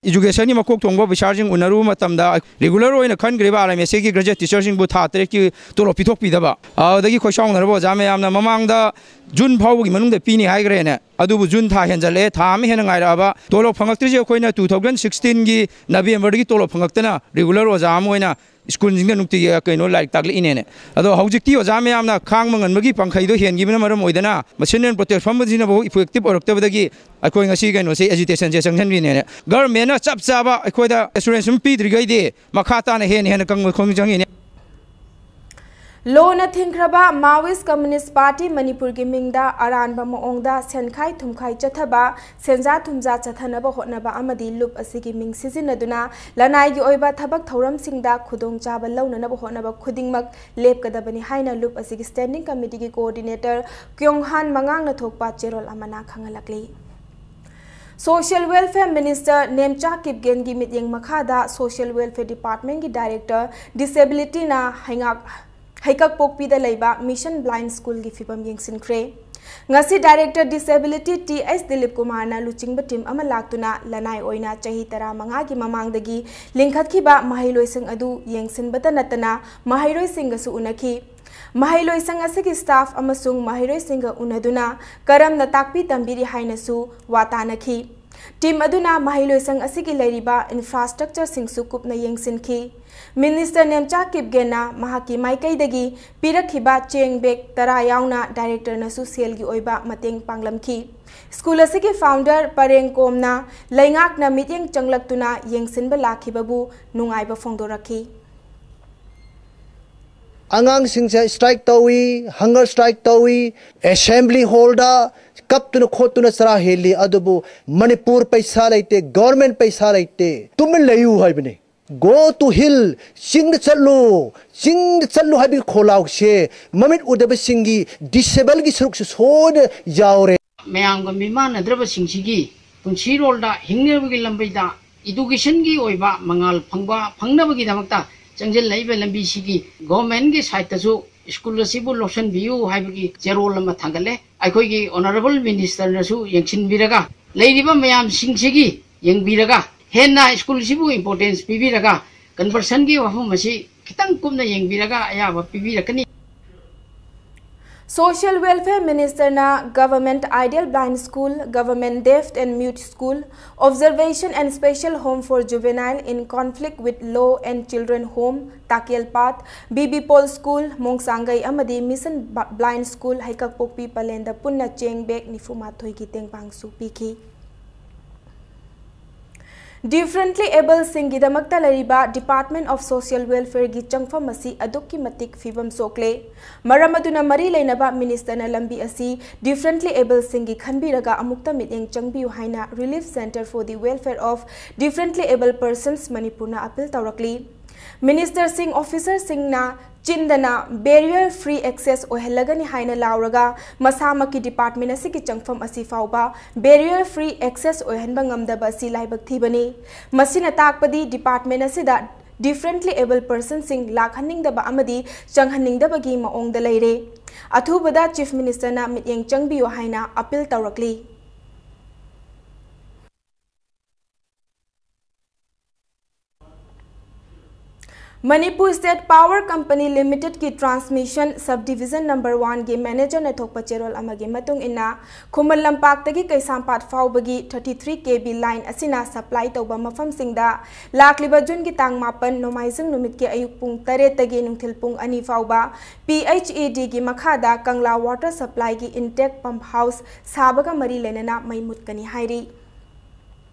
Educationꯒꯤ ꯃꯀꯣꯛ ꯊꯣꯡꯕ officerꯁꯤꯡ ꯎꯅꯔꯨꯕ ꯃꯇꯝꯗ, regular ꯑꯣꯏꯅ ꯈꯟꯈ꯭ꯔꯤꯕ R M S Aꯒꯤ graduate teacherꯁꯤꯡꯕꯨ ꯊꯥ ꯇꯔꯦꯠꯀꯤ ꯇꯣꯂꯣꯞ ꯄꯤꯊꯣꯛꯄꯤꯗꯕ, ꯑꯗꯨꯗꯒꯤ ꯑꯩꯈꯣꯏ ꯁꯥꯎꯅꯔꯕ ꯑꯣꯖꯥ ꯃꯌꯥꯝꯅ ꯃꯃꯥꯡꯗ June ꯐꯥꯎꯕꯒꯤ ꯃꯅꯨꯡꯗ ꯄꯤꯅꯤ ꯍꯥꯏꯈ꯭ꯔꯦꯅ, ꯑꯗꯨꯕꯨ June ꯊꯥ ꯍꯦꯟꯖꯜꯂꯛꯑꯦ, ꯊꯥ ꯑꯃ ꯍꯦꯟꯅ ꯉꯥꯏꯔꯛꯑꯕ꯫ ꯇꯣꯂꯣꯞ ꯐꯪꯉꯛꯇ꯭ꯔꯤꯁꯦ ꯑꯩꯈꯣꯏꯅ two thousand sixteenꯒꯤ Novemberꯗꯒꯤ ꯇꯣꯂꯣꯞ ꯐꯪꯉꯛꯇꯅ regular ꯑꯣꯖꯥ ꯑꯃ ꯑꯣꯏꯅ schoolꯁꯤꯡꯗ ꯅꯨꯡꯇꯤꯒꯤ, ꯀꯩꯅꯣ, ꯂꯥꯏꯔꯤꯛ ꯇꯥꯛꯂꯛꯏꯅꯦꯅꯦ꯫ ꯑꯗꯣ ꯍꯧꯖꯤꯛꯇꯤ ꯑꯣꯖꯥ ꯃꯌꯥꯝꯅ ꯈꯥꯡꯕ ꯉꯝꯕꯒꯤ ꯄꯥꯡꯈꯩꯗꯣ ꯍꯦꯟꯈꯤꯕꯅ ꯃꯔꯝ ꯑꯣꯏꯗꯅ ꯃꯁꯤꯟ protest ꯐꯝꯕꯁꯤꯅꯐꯥꯎ effective ꯑꯣꯏꯔꯛꯇꯕꯗꯒꯤ ꯑꯩꯈꯣꯏ ꯉꯁꯤ, ꯀꯩꯅꯣꯁꯦ, agitationꯁꯦ ꯆꯪꯁꯤꯟꯈ꯭ꯔꯤꯅꯦꯅꯦ꯫ Governmentꯅ ꯆꯞ ꯆꯥꯕ ꯑꯩꯈꯣꯏꯗ assurance ꯑꯃ ꯄꯤꯗ꯭ꯔꯤꯈꯩꯗꯤ ꯃꯈꯥ ꯇꯥꯅ ꯍꯦꯟꯅ ꯍꯦꯟꯅ ꯀꯪꯕ ꯈꯣꯡ ꯆꯪꯉꯤꯅꯦ꯫ ꯂꯣꯅ ꯊꯤꯡꯈ꯭ꯔꯕ Maoist Communist Party ꯃꯅꯤꯄꯨꯔꯒꯤ ꯃꯤꯡꯗ ꯑꯔꯥꯟꯕ ꯃꯑꯣꯡꯗ ꯁꯦꯟꯈꯥꯏ ꯊꯨꯝꯈꯥꯏ ꯆꯠꯊꯕ, ꯁꯦꯟꯖꯥ ꯊꯨꯝꯖꯥ ꯆꯠꯊꯅꯕ ꯍꯣꯠꯅꯕ ꯑꯃꯗꯤ ꯂꯨꯞ ꯑꯁꯤꯒꯤ ꯃꯤꯡ ꯁꯤꯖꯤꯟꯅꯗꯨꯅ ꯂꯅꯥꯏꯒꯤ ꯑꯣꯏꯕ ꯊꯕꯛ ꯊꯧꯔꯝꯁꯤꯡꯗ ꯈꯨꯗꯣꯡꯆꯥꯕ ꯂꯧꯅꯅꯕ ꯍꯣꯠꯅꯕ ꯈꯨꯗꯤꯡꯃꯛ ꯂꯦꯞꯀꯗꯕꯅꯤ ꯍꯥꯏꯅ ꯂꯨꯞ ꯑꯁꯤꯒꯤ Standing Committeeꯒꯤ Coordinator ꯀ꯭ꯌꯣꯡꯍꯥꯟ ꯃꯉꯥꯡꯅ ꯊꯣꯛꯄ ꯆꯦꯔꯣꯜ ꯑꯃꯅ ꯈꯪꯍꯜꯂꯛꯂꯤ꯫ Social Welfare Minister ꯅꯦꯝꯆꯥ ꯀꯤꯞꯒꯦꯟꯒꯤ ꯃꯤꯠꯌꯦꯡ ꯃꯈꯥꯗ Social Welfare Departmentꯀꯤ Director Disabilityꯅ ꯍꯩꯉꯥꯛ-, ꯍꯩꯀꯛꯄꯣꯛꯄꯤꯗ ꯂꯩꯕ Mission Blind Schoolꯒꯤ ꯐꯤꯕꯝ ꯌꯦꯡꯁꯤꯟꯈ꯭ꯔꯦ꯫ ꯉꯁꯤ Director Disability T H Dilip ꯀꯨꯃꯥꯔꯅ ꯂꯨꯆꯤꯡꯕ team ꯑꯃ ꯂꯥꯛꯇꯨꯅ ꯂꯅꯥꯏ ꯑꯣꯏꯅ ꯆꯍꯤ ꯇꯔꯥꯃꯉꯥꯒꯤ ꯃꯃꯥꯡꯗꯒꯤ ꯂꯤꯡꯈꯠꯈꯤꯕ ꯃꯍꯩꯂꯣꯏꯁꯪ ꯑꯗꯨ ꯌꯦꯡꯁꯤꯟꯕꯇ ꯅꯠꯇꯅ ꯃꯍꯩꯔꯣꯏꯁꯤꯡꯒꯁꯨ ꯎꯅꯈꯤ꯫ ꯃꯍꯩꯂꯣꯏꯁꯪ ꯑꯁꯤꯒꯤ staff ꯑꯃꯁꯨꯡ ꯃꯍꯩꯔꯣꯏꯁꯤꯡꯒ ꯎꯅꯗꯨꯅ ꯀꯔꯝꯅ ꯇꯥꯛꯄꯤ ꯇꯝꯕꯤꯔꯤ ꯍꯥꯏꯅꯁꯨ ꯋꯥ ꯇꯥꯅꯈꯤ꯫ Team ꯑꯗꯨꯅ ꯃꯍꯩꯂꯣꯏꯁꯪ ꯑꯁꯤꯒꯤ ꯂꯩꯔꯤꯕ infrastructureꯁꯤꯡꯁꯨ ꯀꯨꯞꯅ ꯌꯦꯡꯁꯤꯟꯈꯤ꯫ Minister ꯅꯦꯝꯆꯥ ꯀꯤꯞꯒꯦꯟꯅ ꯃꯍꯥꯛꯀꯤ ꯃꯥꯏꯀꯩꯗꯒꯤ ꯄꯤꯔꯛꯈꯤꯕ ꯆꯦꯡ bag ꯇꯔꯥ ꯌꯥꯎꯅ Directorꯅꯁꯨ ꯁꯦꯜꯒꯤ ꯑꯣꯏꯕ ꯃꯇꯦꯡ ꯄꯥꯡꯂꯝꯈꯤ꯫ School ꯑꯁꯤꯒꯤ founder ꯄꯔꯦꯡ ꯀꯣꯝꯅ ꯂꯩꯉꯥꯛꯅ ꯃꯤꯠꯌꯦꯡ ꯆꯪꯂꯛꯇꯨꯅ ꯌꯦꯡꯁꯤꯟꯕ ꯂꯥꯛꯈꯤꯕꯕꯨ ꯅꯨꯡꯉꯥꯏꯕ ꯐꯣꯡꯗꯣꯔꯛꯈꯤ꯫ ꯑꯉꯥꯡꯁꯤꯡꯁꯦ strike ꯇꯧꯏ, hunger strike ꯇꯧꯏ, assembly hallꯗ ꯀꯞꯇꯨꯅ ꯈꯣꯠꯇꯨꯅ ꯆꯔꯥ ꯍꯦꯜꯂꯤ꯫ ꯑꯗꯨꯕꯨ ꯃꯅꯤꯄꯨꯔ ꯄꯩꯁꯥ ꯂꯩꯇꯦ, government ꯄꯩꯁꯥ ꯂꯩꯇꯦ, ꯇꯨꯃꯤꯟ ꯂꯩꯌꯨ ꯍꯥꯏꯕꯅꯤ꯫ Go to hill, ꯆꯤꯡꯗ ꯆꯠꯂꯨ, ꯆꯤꯡꯗ ꯆꯠꯂꯨ ꯍꯥꯏꯕꯒꯤ ꯈꯣꯜꯂꯥꯎꯁꯦ ꯃꯃꯤꯠ ꯎꯗꯕꯁꯤꯡꯒꯤ, disableꯒꯤ ꯁꯔꯨꯛꯁꯨ ꯁꯣꯏꯗꯅ ꯌꯥꯎꯔꯦ꯫ ꯃꯌꯥꯝꯒ ꯃꯤꯃꯥꯟꯅꯗ꯭ꯔꯕꯁꯤꯡꯁꯤꯒꯤ ꯄꯨꯟꯁꯤꯔꯣꯜꯗ ꯍꯤꯡꯅꯕꯒꯤ ꯂꯝꯕꯤꯗ educationꯒꯤ ꯑꯣꯏꯕ ꯃꯉꯥꯜ ꯐꯪꯕ, ꯐꯪꯅꯕꯒꯤꯗꯃꯛꯇ ꯆꯪꯁꯤꯜꯂꯛꯏꯕ ꯂꯝꯕꯤꯁꯤꯒꯤ governmentꯀꯤ sideꯇꯁꯨ school ꯑꯁꯤꯕꯨ ꯂꯧꯁꯤꯟꯕꯤꯌꯨ ꯍꯥꯏꯕꯒꯤ ꯆꯦꯔꯣꯜ ꯑꯃ ꯊꯥꯡꯒꯠꯂꯦ꯫ ꯑꯩꯈꯣꯏꯒꯤ honourable ministerꯅꯁꯨ ꯌꯦꯡꯁꯤꯟꯕꯤꯔꯒ ꯂꯩꯔꯤꯕ ꯃꯌꯥꯝꯁꯤꯡꯁꯤꯒꯤ ꯌꯦꯡꯕꯤꯔꯒ ꯍꯦꯟꯅ schoolꯁꯤꯕꯨ importance ꯄꯤꯕꯤꯔꯒ conversionꯒꯤ ꯋꯥꯐꯝ ꯑꯁꯤ ꯈꯤꯇꯪ ꯀꯨꯞꯅ ꯌꯦꯡꯕꯤꯔꯒ ꯑꯌꯥꯕ ꯄꯤꯕꯤꯔꯛꯀꯅꯤ꯫ Social Welfare Ministerꯅ Government Ideal Blind School, Government Deaf and Mute School, Observation and Special Home for Juvenile in Conflict with Law and Children Home, Takyelpat, B B Paul School, Mongsangei ꯑꯃꯗꯤ Mission Blind School, ꯍꯩꯀꯛꯄꯣꯛꯄꯤ ꯄꯂꯦꯟꯗ ꯄꯨꯟꯅ ꯆꯦꯡ bag ꯅꯤꯐꯨ ꯃꯥꯊꯣꯏꯒꯤ ꯇꯦꯡꯕꯥꯡꯁꯨ ꯄꯤꯈꯤ꯫ Differently abledꯁꯤꯡꯒꯤꯗꯃꯛꯇ ꯂꯩꯔꯤꯕ Department of Social Welfareꯒꯤ ꯆꯪꯐꯝ ꯑꯁꯤ ꯑꯗꯨꯛꯀꯤ ꯃꯇꯤꯛ ꯐꯤꯕꯝ ꯁꯣꯛꯂꯦ꯫ ꯃꯔꯝ ꯑꯗꯨꯅ ꯃꯔꯤ ꯂꯩꯅꯕ ministerꯅ ꯂꯝꯕꯤ ꯑꯁꯤ differently abledꯁꯤꯡꯒꯤ ꯈꯟꯕꯤꯔꯒ ꯑꯃꯨꯛꯇ ꯃꯤꯠꯌꯦꯡ ꯆꯪꯕꯤꯌꯨ ꯍꯥꯏꯅ Relief Centre for the Welfare of Differently Abled Persons ꯃꯅꯤꯄꯨꯔꯅ appeal ꯇꯧꯔꯛꯂꯤ꯫ Ministerꯁꯤꯡ, officerꯁꯤꯡꯅ ꯆꯤꯟꯗꯅ barrier free access ꯑꯣꯏꯍꯜꯂꯒꯅꯤ ꯍꯥꯏꯅ ꯂꯥꯎꯔꯒ ꯃꯁꯥꯃꯛꯀꯤ department ꯑꯁꯤꯒꯤ ꯆꯪꯐꯝ ꯑꯁꯤ ꯐꯥꯎꯕ barrier free access ꯑꯣꯏꯍꯟꯕ ꯉꯝꯗꯕ ꯑꯁꯤ ꯂꯥꯏꯕꯛ ꯊꯤꯕꯅꯤ꯫ ꯃꯁꯤꯅ ꯇꯥꯛꯄꯗꯤ department ꯑꯁꯤꯗ differently abled personꯁꯤꯡ ꯂꯥꯛꯍꯟꯅꯤꯡꯗꯕ ꯑꯃꯗꯤ ꯆꯪꯍꯟꯅꯤꯡꯗꯕꯒꯤ ꯃꯑꯣꯡꯗ ꯂꯩꯔꯦ꯫ ꯑꯊꯨꯕꯗ Chief Ministerꯅ ꯃꯤꯠꯌꯦꯡ ꯆꯪꯕꯤꯌꯨ ꯍꯥꯏꯅ appeal ꯇꯧꯔꯛꯂꯤ꯫ Manipur State Power Company Limitedꯀꯤ transmission subdivision number oneꯒꯤ managerꯅ ꯊꯣꯛꯄ ꯆꯦꯔꯣꯜ ꯑꯃꯒꯤ ꯃꯇꯨꯡ ꯏꯟꯅ, ꯈꯨꯃꯟ ꯂꯝꯄꯥꯛꯇꯒꯤ ꯀꯩꯁꯥꯝꯄꯥꯠ ꯐꯥꯎꯕꯒꯤ thirty three KV line ꯑꯁꯤꯅ supply ꯇꯧꯕ ꯃꯐꯝꯁꯤꯡꯗ ꯂꯥꯛꯂꯤꯕ Juneꯒꯤ ꯇꯥꯡ ꯃꯥꯄꯟ, ꯅꯣꯡꯃꯥꯏꯖꯤꯡ ꯅꯨꯃꯤꯠꯀꯤ ꯑꯌꯨꯛ ꯄꯨꯡ ꯇꯔꯦꯠꯇꯒꯤ ꯅꯨꯡꯊꯤꯜ ꯄꯨꯡ ꯑꯅꯤ ꯐꯥꯎꯕ PHEDꯒꯤ ꯃꯈꯥꯗ ꯀꯪꯂꯥ water supplyꯒꯤ intake pump house ꯁꯥꯕꯒ ꯃꯔꯤ ꯂꯩꯅꯅ ꯃꯩ ꯃꯨꯠꯀꯅꯤ ꯍꯥꯏꯔꯤ꯫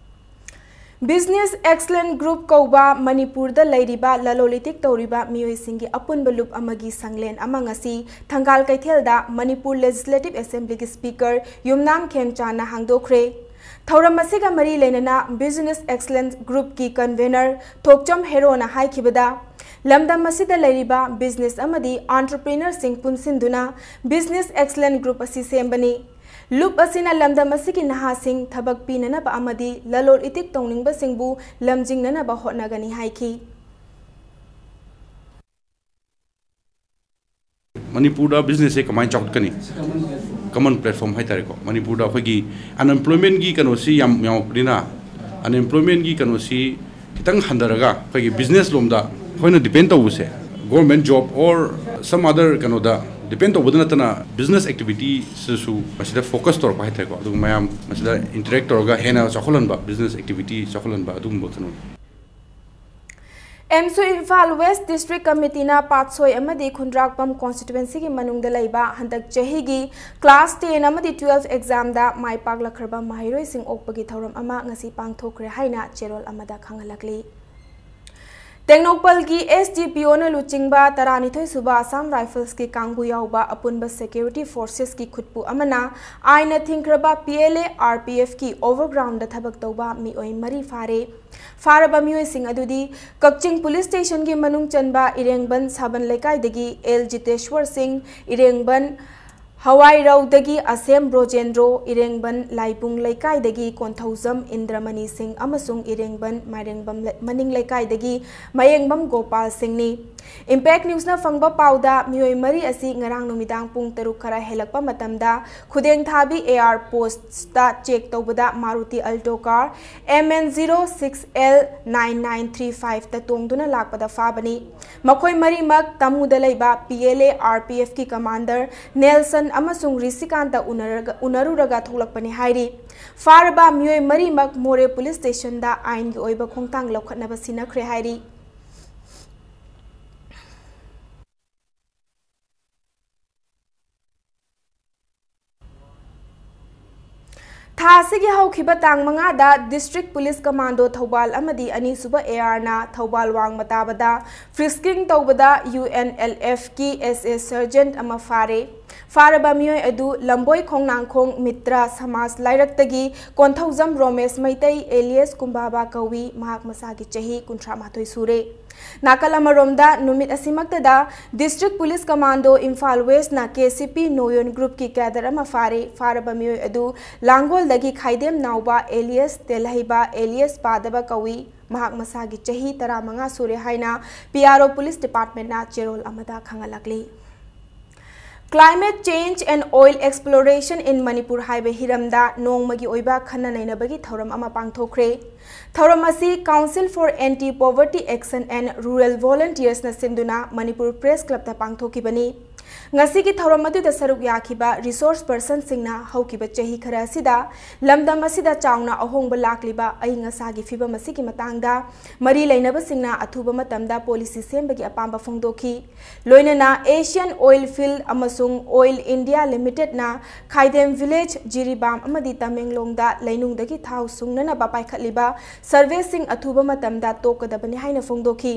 Business Excellence Group ꯀꯧꯕ ꯃꯅꯤꯄꯨꯔꯗ ꯂꯩꯔꯤꯕ ꯂꯂꯣꯟ ꯏꯇꯤꯛ ꯇꯧꯔꯤꯕ ꯃꯤꯑꯣꯏꯁꯤꯡꯒꯤ ꯑꯄꯨꯟꯕ ꯂꯨꯞ ꯑꯃꯒꯤ ꯁꯪꯂꯦꯟ ꯑꯃ ꯉꯁꯤ ꯊꯪꯒꯥꯜ ꯀꯩꯊꯦꯜꯗ Manipur Legislative Assemblyꯒꯤ Speaker ꯌꯨꯝꯅꯥꯝ ꯈꯦꯝꯆꯥꯟꯅ ꯍꯥꯡꯗꯣꯛꯈ꯭ꯔꯦ꯫ ꯊꯧꯔꯝ ꯑꯁꯤꯒ ꯃꯔꯤ ꯂꯩꯅꯅ Business Excellence Groupꯀꯤ convener ꯊꯣꯛꯆꯝ ꯍꯦꯔꯣꯅ ꯍꯥꯏꯈꯤꯕꯗ, ꯂꯝꯗꯝ ꯑꯁꯤꯗ ꯂꯩꯔꯤꯕ business ꯑꯃꯗꯤ entrepreneurꯁꯤꯡ ꯄꯨꯟꯁꯤꯟꯗꯨꯅ Business Excellence Group ꯑꯁꯤ ꯁꯦꯝꯕꯅꯤ꯫ ꯂꯨꯞ ꯑꯁꯤꯅ ꯂꯝꯗꯝ ꯑꯁꯤꯒꯤ ꯅꯍꯥꯁꯤꯡ ꯊꯕꯛ ꯄꯤꯅꯅꯕ ꯑꯃꯗꯤ ꯂꯂꯣꯟ ꯏꯇꯤꯛ ꯇꯧꯅꯤꯡꯕꯁꯤꯡꯕꯨ ꯂꯝꯖꯤꯡꯅꯅꯕ ꯍꯣꯠꯅꯒꯅꯤ ꯍꯥꯏꯈꯤ꯫ ꯃꯅꯤꯄꯨꯔꯗ businessꯁꯦ ꯀꯃꯥꯏꯅ ꯆꯥꯎꯈꯠꯀꯅꯤ? Common platform ꯍꯥꯏꯇꯥꯔꯦꯀꯣ꯫ ꯃꯅꯤꯄꯨꯔꯗ ꯑꯩꯈꯣꯏꯒꯤ unemploymentꯀꯤ ꯀꯩꯅꯣꯁꯤ ꯌꯥꯝ ꯌꯥꯝꯃꯛꯄꯅꯤꯅ, unemploymentꯀꯤ ꯀꯩꯅꯣꯁꯤ ꯈꯤꯇꯪ ꯍꯟꯊꯔꯒ ꯑꯩꯈꯣꯏꯒꯤ business ꯂꯣꯝꯗ ꯑꯩꯈꯣꯏꯅ depend ꯇꯧꯕꯁꯦ, government job or some other ꯀꯩꯅꯣꯗ depend ꯇꯧꯕꯗ ꯅꯠꯇꯅ business activityꯁꯤꯁꯨ ꯃꯁꯤꯗ focus ꯇꯧꯔꯛꯄ ꯍꯥꯏꯇꯥꯔꯦꯀꯣ꯫ ꯑꯗꯨꯒ ꯃꯌꯥꯝ ꯃꯁꯤꯗ interact ꯇꯧꯔꯒ ꯍꯦꯟꯅ ꯆꯥꯎꯈꯠꯍꯟꯕ, business activity ꯆꯥꯎꯈꯠꯍꯟꯕ ꯑꯗꯨꯒꯨꯝꯕ ꯀꯩꯅꯣꯅꯤ꯫ ꯑꯦꯝꯁꯨ ꯏꯝꯐꯥꯜ ꯋꯦꯁ ꯗꯤꯁꯇ꯭ꯔꯤꯛ ꯀꯃꯤꯇꯤꯅ ꯄꯥꯠꯁꯣꯏ ꯑꯃꯗꯤ ꯈꯨꯟꯗ꯭ꯔꯥꯛꯄꯝ ꯀꯣꯟꯁꯇꯤꯇ꯭ꯋꯦꯟꯁꯤꯒꯤ ꯃꯅꯨꯡꯗ ꯂꯩꯕ ꯍꯟꯗꯛ ꯆꯍꯤꯒꯤ ꯀ꯭ꯂꯥꯁ ꯇꯦꯟ ꯑꯃꯗꯤ ꯇꯨꯋꯦꯜꯐ ꯑꯦꯛꯖꯥꯝꯗ ꯃꯥꯏ ꯄꯥꯛꯂꯛꯈ꯭ꯔꯕ ꯃꯍꯩꯔꯣꯏꯁꯤꯡ ꯑꯣꯛꯄꯒꯤ ꯊꯧꯔꯝ ꯑꯃ ꯉꯁꯤ ꯄꯥꯡꯊꯣꯛꯈ꯭ꯔꯦ ꯍꯥꯏꯅ ꯆꯦꯔꯣꯜ ꯑꯃꯗ ꯈꯪꯍꯜꯂꯛꯂꯤ꯫ ꯇꯦꯡꯅꯧꯄꯜꯒꯤ ꯑꯦꯁ ꯗꯤ ꯄꯤ ꯑꯣꯅ ꯂꯨꯆꯤꯡꯕ ꯇꯔꯥꯅꯤꯊꯣꯏ ꯁꯨꯕ ꯑꯁꯥꯝ ꯔꯥꯏꯐꯜꯁꯀꯤ ꯀꯥꯡꯕꯨ ꯌꯥꯎꯕ ꯑꯄꯨꯟꯕ ꯁꯦꯀ꯭ꯌꯨꯔꯤꯇꯤ ꯐꯣꯔꯁꯦꯁꯀꯤ ꯈꯨꯠꯄꯨ ꯑꯃꯅ ꯑꯥꯏꯟꯅ ꯊꯤꯡꯈ꯭ꯔꯕ ꯄꯤ ꯑꯦꯜ ꯑꯦ ꯑꯥꯔ ꯄꯤ ꯑꯦꯐꯀꯤ ꯑꯣꯚꯔꯒ꯭ꯔꯥꯎꯟꯗ ꯊꯕꯛ ꯇꯧꯕ ꯃꯤꯑꯣꯏ ꯃꯔꯤ ꯐꯥꯔꯦ꯫ ꯐꯥꯔꯕ ꯃꯤꯑꯣꯏꯁꯤꯡ ꯑꯗꯨꯗꯤ ꯀꯛꯆꯤꯡ ꯄꯨꯂꯤꯁ ꯁ꯭ꯇꯦꯁꯟꯒꯤ ꯃꯅꯨꯡ ꯆꯟꯕ ꯏꯔꯦꯡꯕꯟ ꯁꯥꯕꯟ ꯂꯩꯀꯥꯏꯗꯒꯤ ꯑꯦꯜ ꯖꯤꯇꯦꯁ꯭ꯋꯔ ꯁꯤꯡ, ꯏꯔꯦꯡꯕꯟ ꯍꯋꯥꯏꯔꯧꯗꯒꯤ ꯑꯁꯦꯝ ꯕ꯭ꯔꯣꯖꯦꯟꯗ꯭ꯔꯣ, ꯏꯔꯦꯡꯕꯟ ꯂꯥꯏꯕꯨꯡ ꯂꯩꯀꯥꯏꯗꯒꯤ ꯀꯣꯟꯊꯧꯖꯝ ꯏꯟꯗ꯭ꯔꯃꯅꯤ ꯁꯤꯡ ꯑꯃꯁꯨꯡ ꯏꯔꯦꯡꯕꯟ ꯃꯥꯏꯔꯦꯡꯕꯝ ꯂꯩ-, ꯃꯅꯤꯡ ꯂꯩꯀꯥꯏꯗꯒꯤ ꯃꯌꯦꯡꯕꯝ ꯒꯣꯄꯥꯜ ꯁꯤꯡꯅꯤ꯫ ꯏꯝꯄꯦꯛ ꯅ꯭ꯌꯨꯁꯅ ꯐꯪꯕ ꯄꯥꯎꯗ ꯃꯤꯑꯣꯏ ꯃꯔꯤ ꯑꯁꯤ ꯉꯔꯥꯡ ꯅꯨꯃꯤꯗꯥꯡ ꯄꯨꯡ ꯇꯔꯨꯛ ꯈꯔ ꯍꯦꯜꯂꯛꯄ ꯃꯇꯝꯗ ꯈꯨꯗꯦꯡꯊꯥꯕꯤ ꯑꯦ ꯑꯥꯔ ꯄꯣꯁꯇ ꯆꯦꯛ ꯇꯧꯕꯗ Maruti Alto car M N zero six L nine nine three ꯐꯥꯏꯚꯇ ꯇꯣꯡꯗꯨꯅ ꯂꯥꯛꯄꯗ ꯐꯥꯕꯅꯤ꯫ ꯃꯈꯣꯏ ꯃꯔꯤꯃꯛ ꯇꯃꯨꯗ ꯂꯩꯕ P L A R P ꯑꯦꯐꯀꯤ ꯀꯃꯥꯟꯗꯔ ꯅꯦꯜꯁꯟ ꯑꯃꯁꯨꯡ ꯔꯤꯁꯤꯀꯥꯟꯇ ꯎꯅꯔꯒ, ꯎꯅꯔꯨꯔꯒ ꯊꯣꯛꯂꯛꯄꯅꯤ ꯍꯥꯏꯔꯤ꯫ ꯐꯥꯔꯕ ꯃꯤꯑꯣꯏ ꯃꯔꯤꯃꯛ ꯃꯣꯔꯦ ꯄꯨꯂꯤꯁ ꯁ꯭ꯇꯦꯁꯟꯗ ꯑꯥꯏꯟꯒꯤ ꯑꯣꯏꯕ ꯈꯣꯡꯊꯥꯡ ꯂꯧꯈꯠꯅꯕ ꯁꯤꯟꯅꯈ꯭ꯔꯦ ꯍꯥꯏꯔꯤ꯫ ꯊꯥ ꯑꯁꯤꯒꯤ ꯍꯧꯈꯤꯕ ꯇꯥꯡ ꯃꯉꯥꯗ ꯗꯤꯁꯇ꯭ꯔꯤꯛ ꯄꯨꯂꯤꯁ ꯀꯃꯥꯟꯗꯣ ꯊꯧꯕꯥꯜ ꯑꯃꯗꯤ ꯑꯅꯤꯁꯨꯕ ꯑꯦ ꯑꯥꯔꯅ ꯊꯧꯕꯥꯜ ꯋꯥꯡꯃ ꯇꯥꯕꯗ ꯐ꯭ꯔꯤꯁꯀꯤꯡ ꯇꯧꯕꯗ ꯌꯨ ꯑꯦꯟ ꯑꯦꯜ ꯑꯦꯐꯀꯤ ꯑꯦꯁ ꯑꯦ ꯁꯔꯖꯦꯟꯠ ꯑꯃ ꯐꯥꯔꯦ꯫ ꯐꯥꯔꯕ ꯃꯤꯑꯣꯏ ꯑꯗꯨ ꯂꯝꯕꯣꯏ ꯈꯣꯡꯅꯥꯡꯈꯣꯡ ꯃꯤꯇ꯭ꯔ ꯁꯃꯥꯖ ꯂꯥꯏꯔꯛꯇꯒꯤ ꯀꯣꯟꯊꯧꯖꯝ ꯔꯣꯃꯦꯁ ꯃꯩꯇꯩ ꯑꯦꯂꯤꯌꯁ ꯀꯨꯝꯕꯥꯕꯥ ꯀꯧꯏ꯫ ꯃꯍꯥꯛ ꯃꯁꯥꯒꯤ ꯆꯍꯤ ꯀꯨꯟꯊ꯭ꯔꯥ ꯃꯥꯊꯣꯏ ꯁꯨꯔꯦ꯫ ꯅꯥꯀꯜ ꯑꯃꯔꯣꯝꯗ, ꯅꯨꯃꯤꯠ ꯑꯁꯤꯃꯛꯇꯗ ꯗꯤꯁꯇ꯭ꯔꯤꯛ ꯄꯨꯂꯤꯁ ꯀꯃꯥꯟꯗꯣ ꯏꯝꯐꯥꯜ ꯋꯦꯁꯅ ꯀꯦ ꯁꯤ ꯄꯤ ꯅꯣꯌꯣꯟ ꯒ꯭ꯔꯨꯞꯀꯤ ꯀꯦꯗꯔ ꯑꯃ ꯐꯥꯔꯦ꯫ ꯐꯥꯔꯕ ꯃꯤꯑꯣꯏ ꯑꯗꯨ ꯂꯥꯡꯒꯣꯜꯗꯒꯤ ꯈꯥꯏꯗꯦꯝ ꯅꯥꯎꯕ ꯑꯦꯂꯤꯌꯁ ꯇꯦꯜꯍꯩꯕ ꯑꯦꯂꯤꯌꯁ ꯄꯥꯗꯕ ꯀꯧꯏ꯫ ꯃꯍꯥꯛ ꯃꯁꯥꯒꯤ ꯆꯍꯤ ꯇꯔꯥꯃꯉꯥ ꯁꯨꯔꯦ ꯍꯥꯏꯅ ꯄꯤ ꯑꯥꯔ ꯑꯣ ꯄꯨꯂꯤꯁ ꯗꯤꯄꯥꯔꯠꯃꯦꯟꯠꯅ ꯆꯦꯔꯣꯜ ꯑꯃꯗ ꯈꯪꯍꯜꯂꯛꯂꯤ꯫ Climate Change and Oil Exploration in Manipur ꯍꯥꯏꯕ ꯍꯤꯔꯝꯗ ꯅꯣꯡꯃꯒꯤ ꯑꯣꯏꯕ ꯈꯟꯅ ꯅꯩꯅꯕꯒꯤ ꯊꯧꯔꯝ ꯑꯃ ꯄꯥꯡꯊꯣꯛꯈ꯭ꯔꯦ꯫ ꯊꯧꯔꯝ ꯑꯁꯤ Council for Anti Poverty Action and Rural Volunteersꯅ ꯁꯤꯟꯗꯨꯅ ꯃꯅꯤꯄꯨꯔ ꯄ꯭ꯔꯦꯁ ꯀ꯭ꯂꯕꯇ ꯄꯥꯡꯊꯣꯛꯈꯤꯕꯅꯤ꯫ ꯉꯁꯤꯒꯤ ꯊꯧꯔꯝ ꯑꯗꯨꯗ ꯁꯔꯨꯛ ꯌꯥꯈꯤꯕ resource personꯁꯤꯡꯅ ꯍꯧꯈꯤꯕ ꯆꯍꯤ ꯈꯔ ꯑꯁꯤꯗ ꯂꯝꯗꯝ ꯑꯁꯤꯗ ꯆꯥꯎꯅ ꯑꯍꯣꯡꯕ ꯂꯥꯛꯂꯤꯕ ꯑꯏꯪ ꯑꯁꯥꯒꯤ ꯐꯤꯕꯝ ꯑꯁꯤꯒꯤ ꯃꯇꯥꯡꯗ ꯃꯔꯤ ꯂꯩꯅꯕꯁꯤꯡꯅ ꯑꯊꯨꯕ ꯃꯇꯝꯗ policy ꯁꯦꯝꯕꯒꯤ ꯑꯄꯥꯝꯕ ꯐꯣꯡꯗꯣꯛꯈꯤ꯫ ꯂꯣꯏꯅꯅ Asian Oil Field ꯑꯃꯁꯨꯡ Oil India Limitedꯅ ꯈꯥꯏꯗꯦꯝ village, ꯖꯤꯔꯤꯕꯥꯝ ꯑꯃꯗꯤ ꯇꯃꯦꯡꯂꯣꯡꯗ ꯂꯩꯅꯨꯡꯗꯒꯤ ꯊꯥꯎ ꯁꯨꯡꯅꯅꯕ ꯄꯥꯏꯈꯠꯂꯤꯕ surveyꯁꯤꯡ ꯑꯊꯨꯕ ꯃꯇꯝꯗ ꯇꯣꯛꯀꯗꯕꯅꯤ ꯍꯥꯏꯅ ꯐꯣꯡꯗꯣꯛꯈꯤ꯫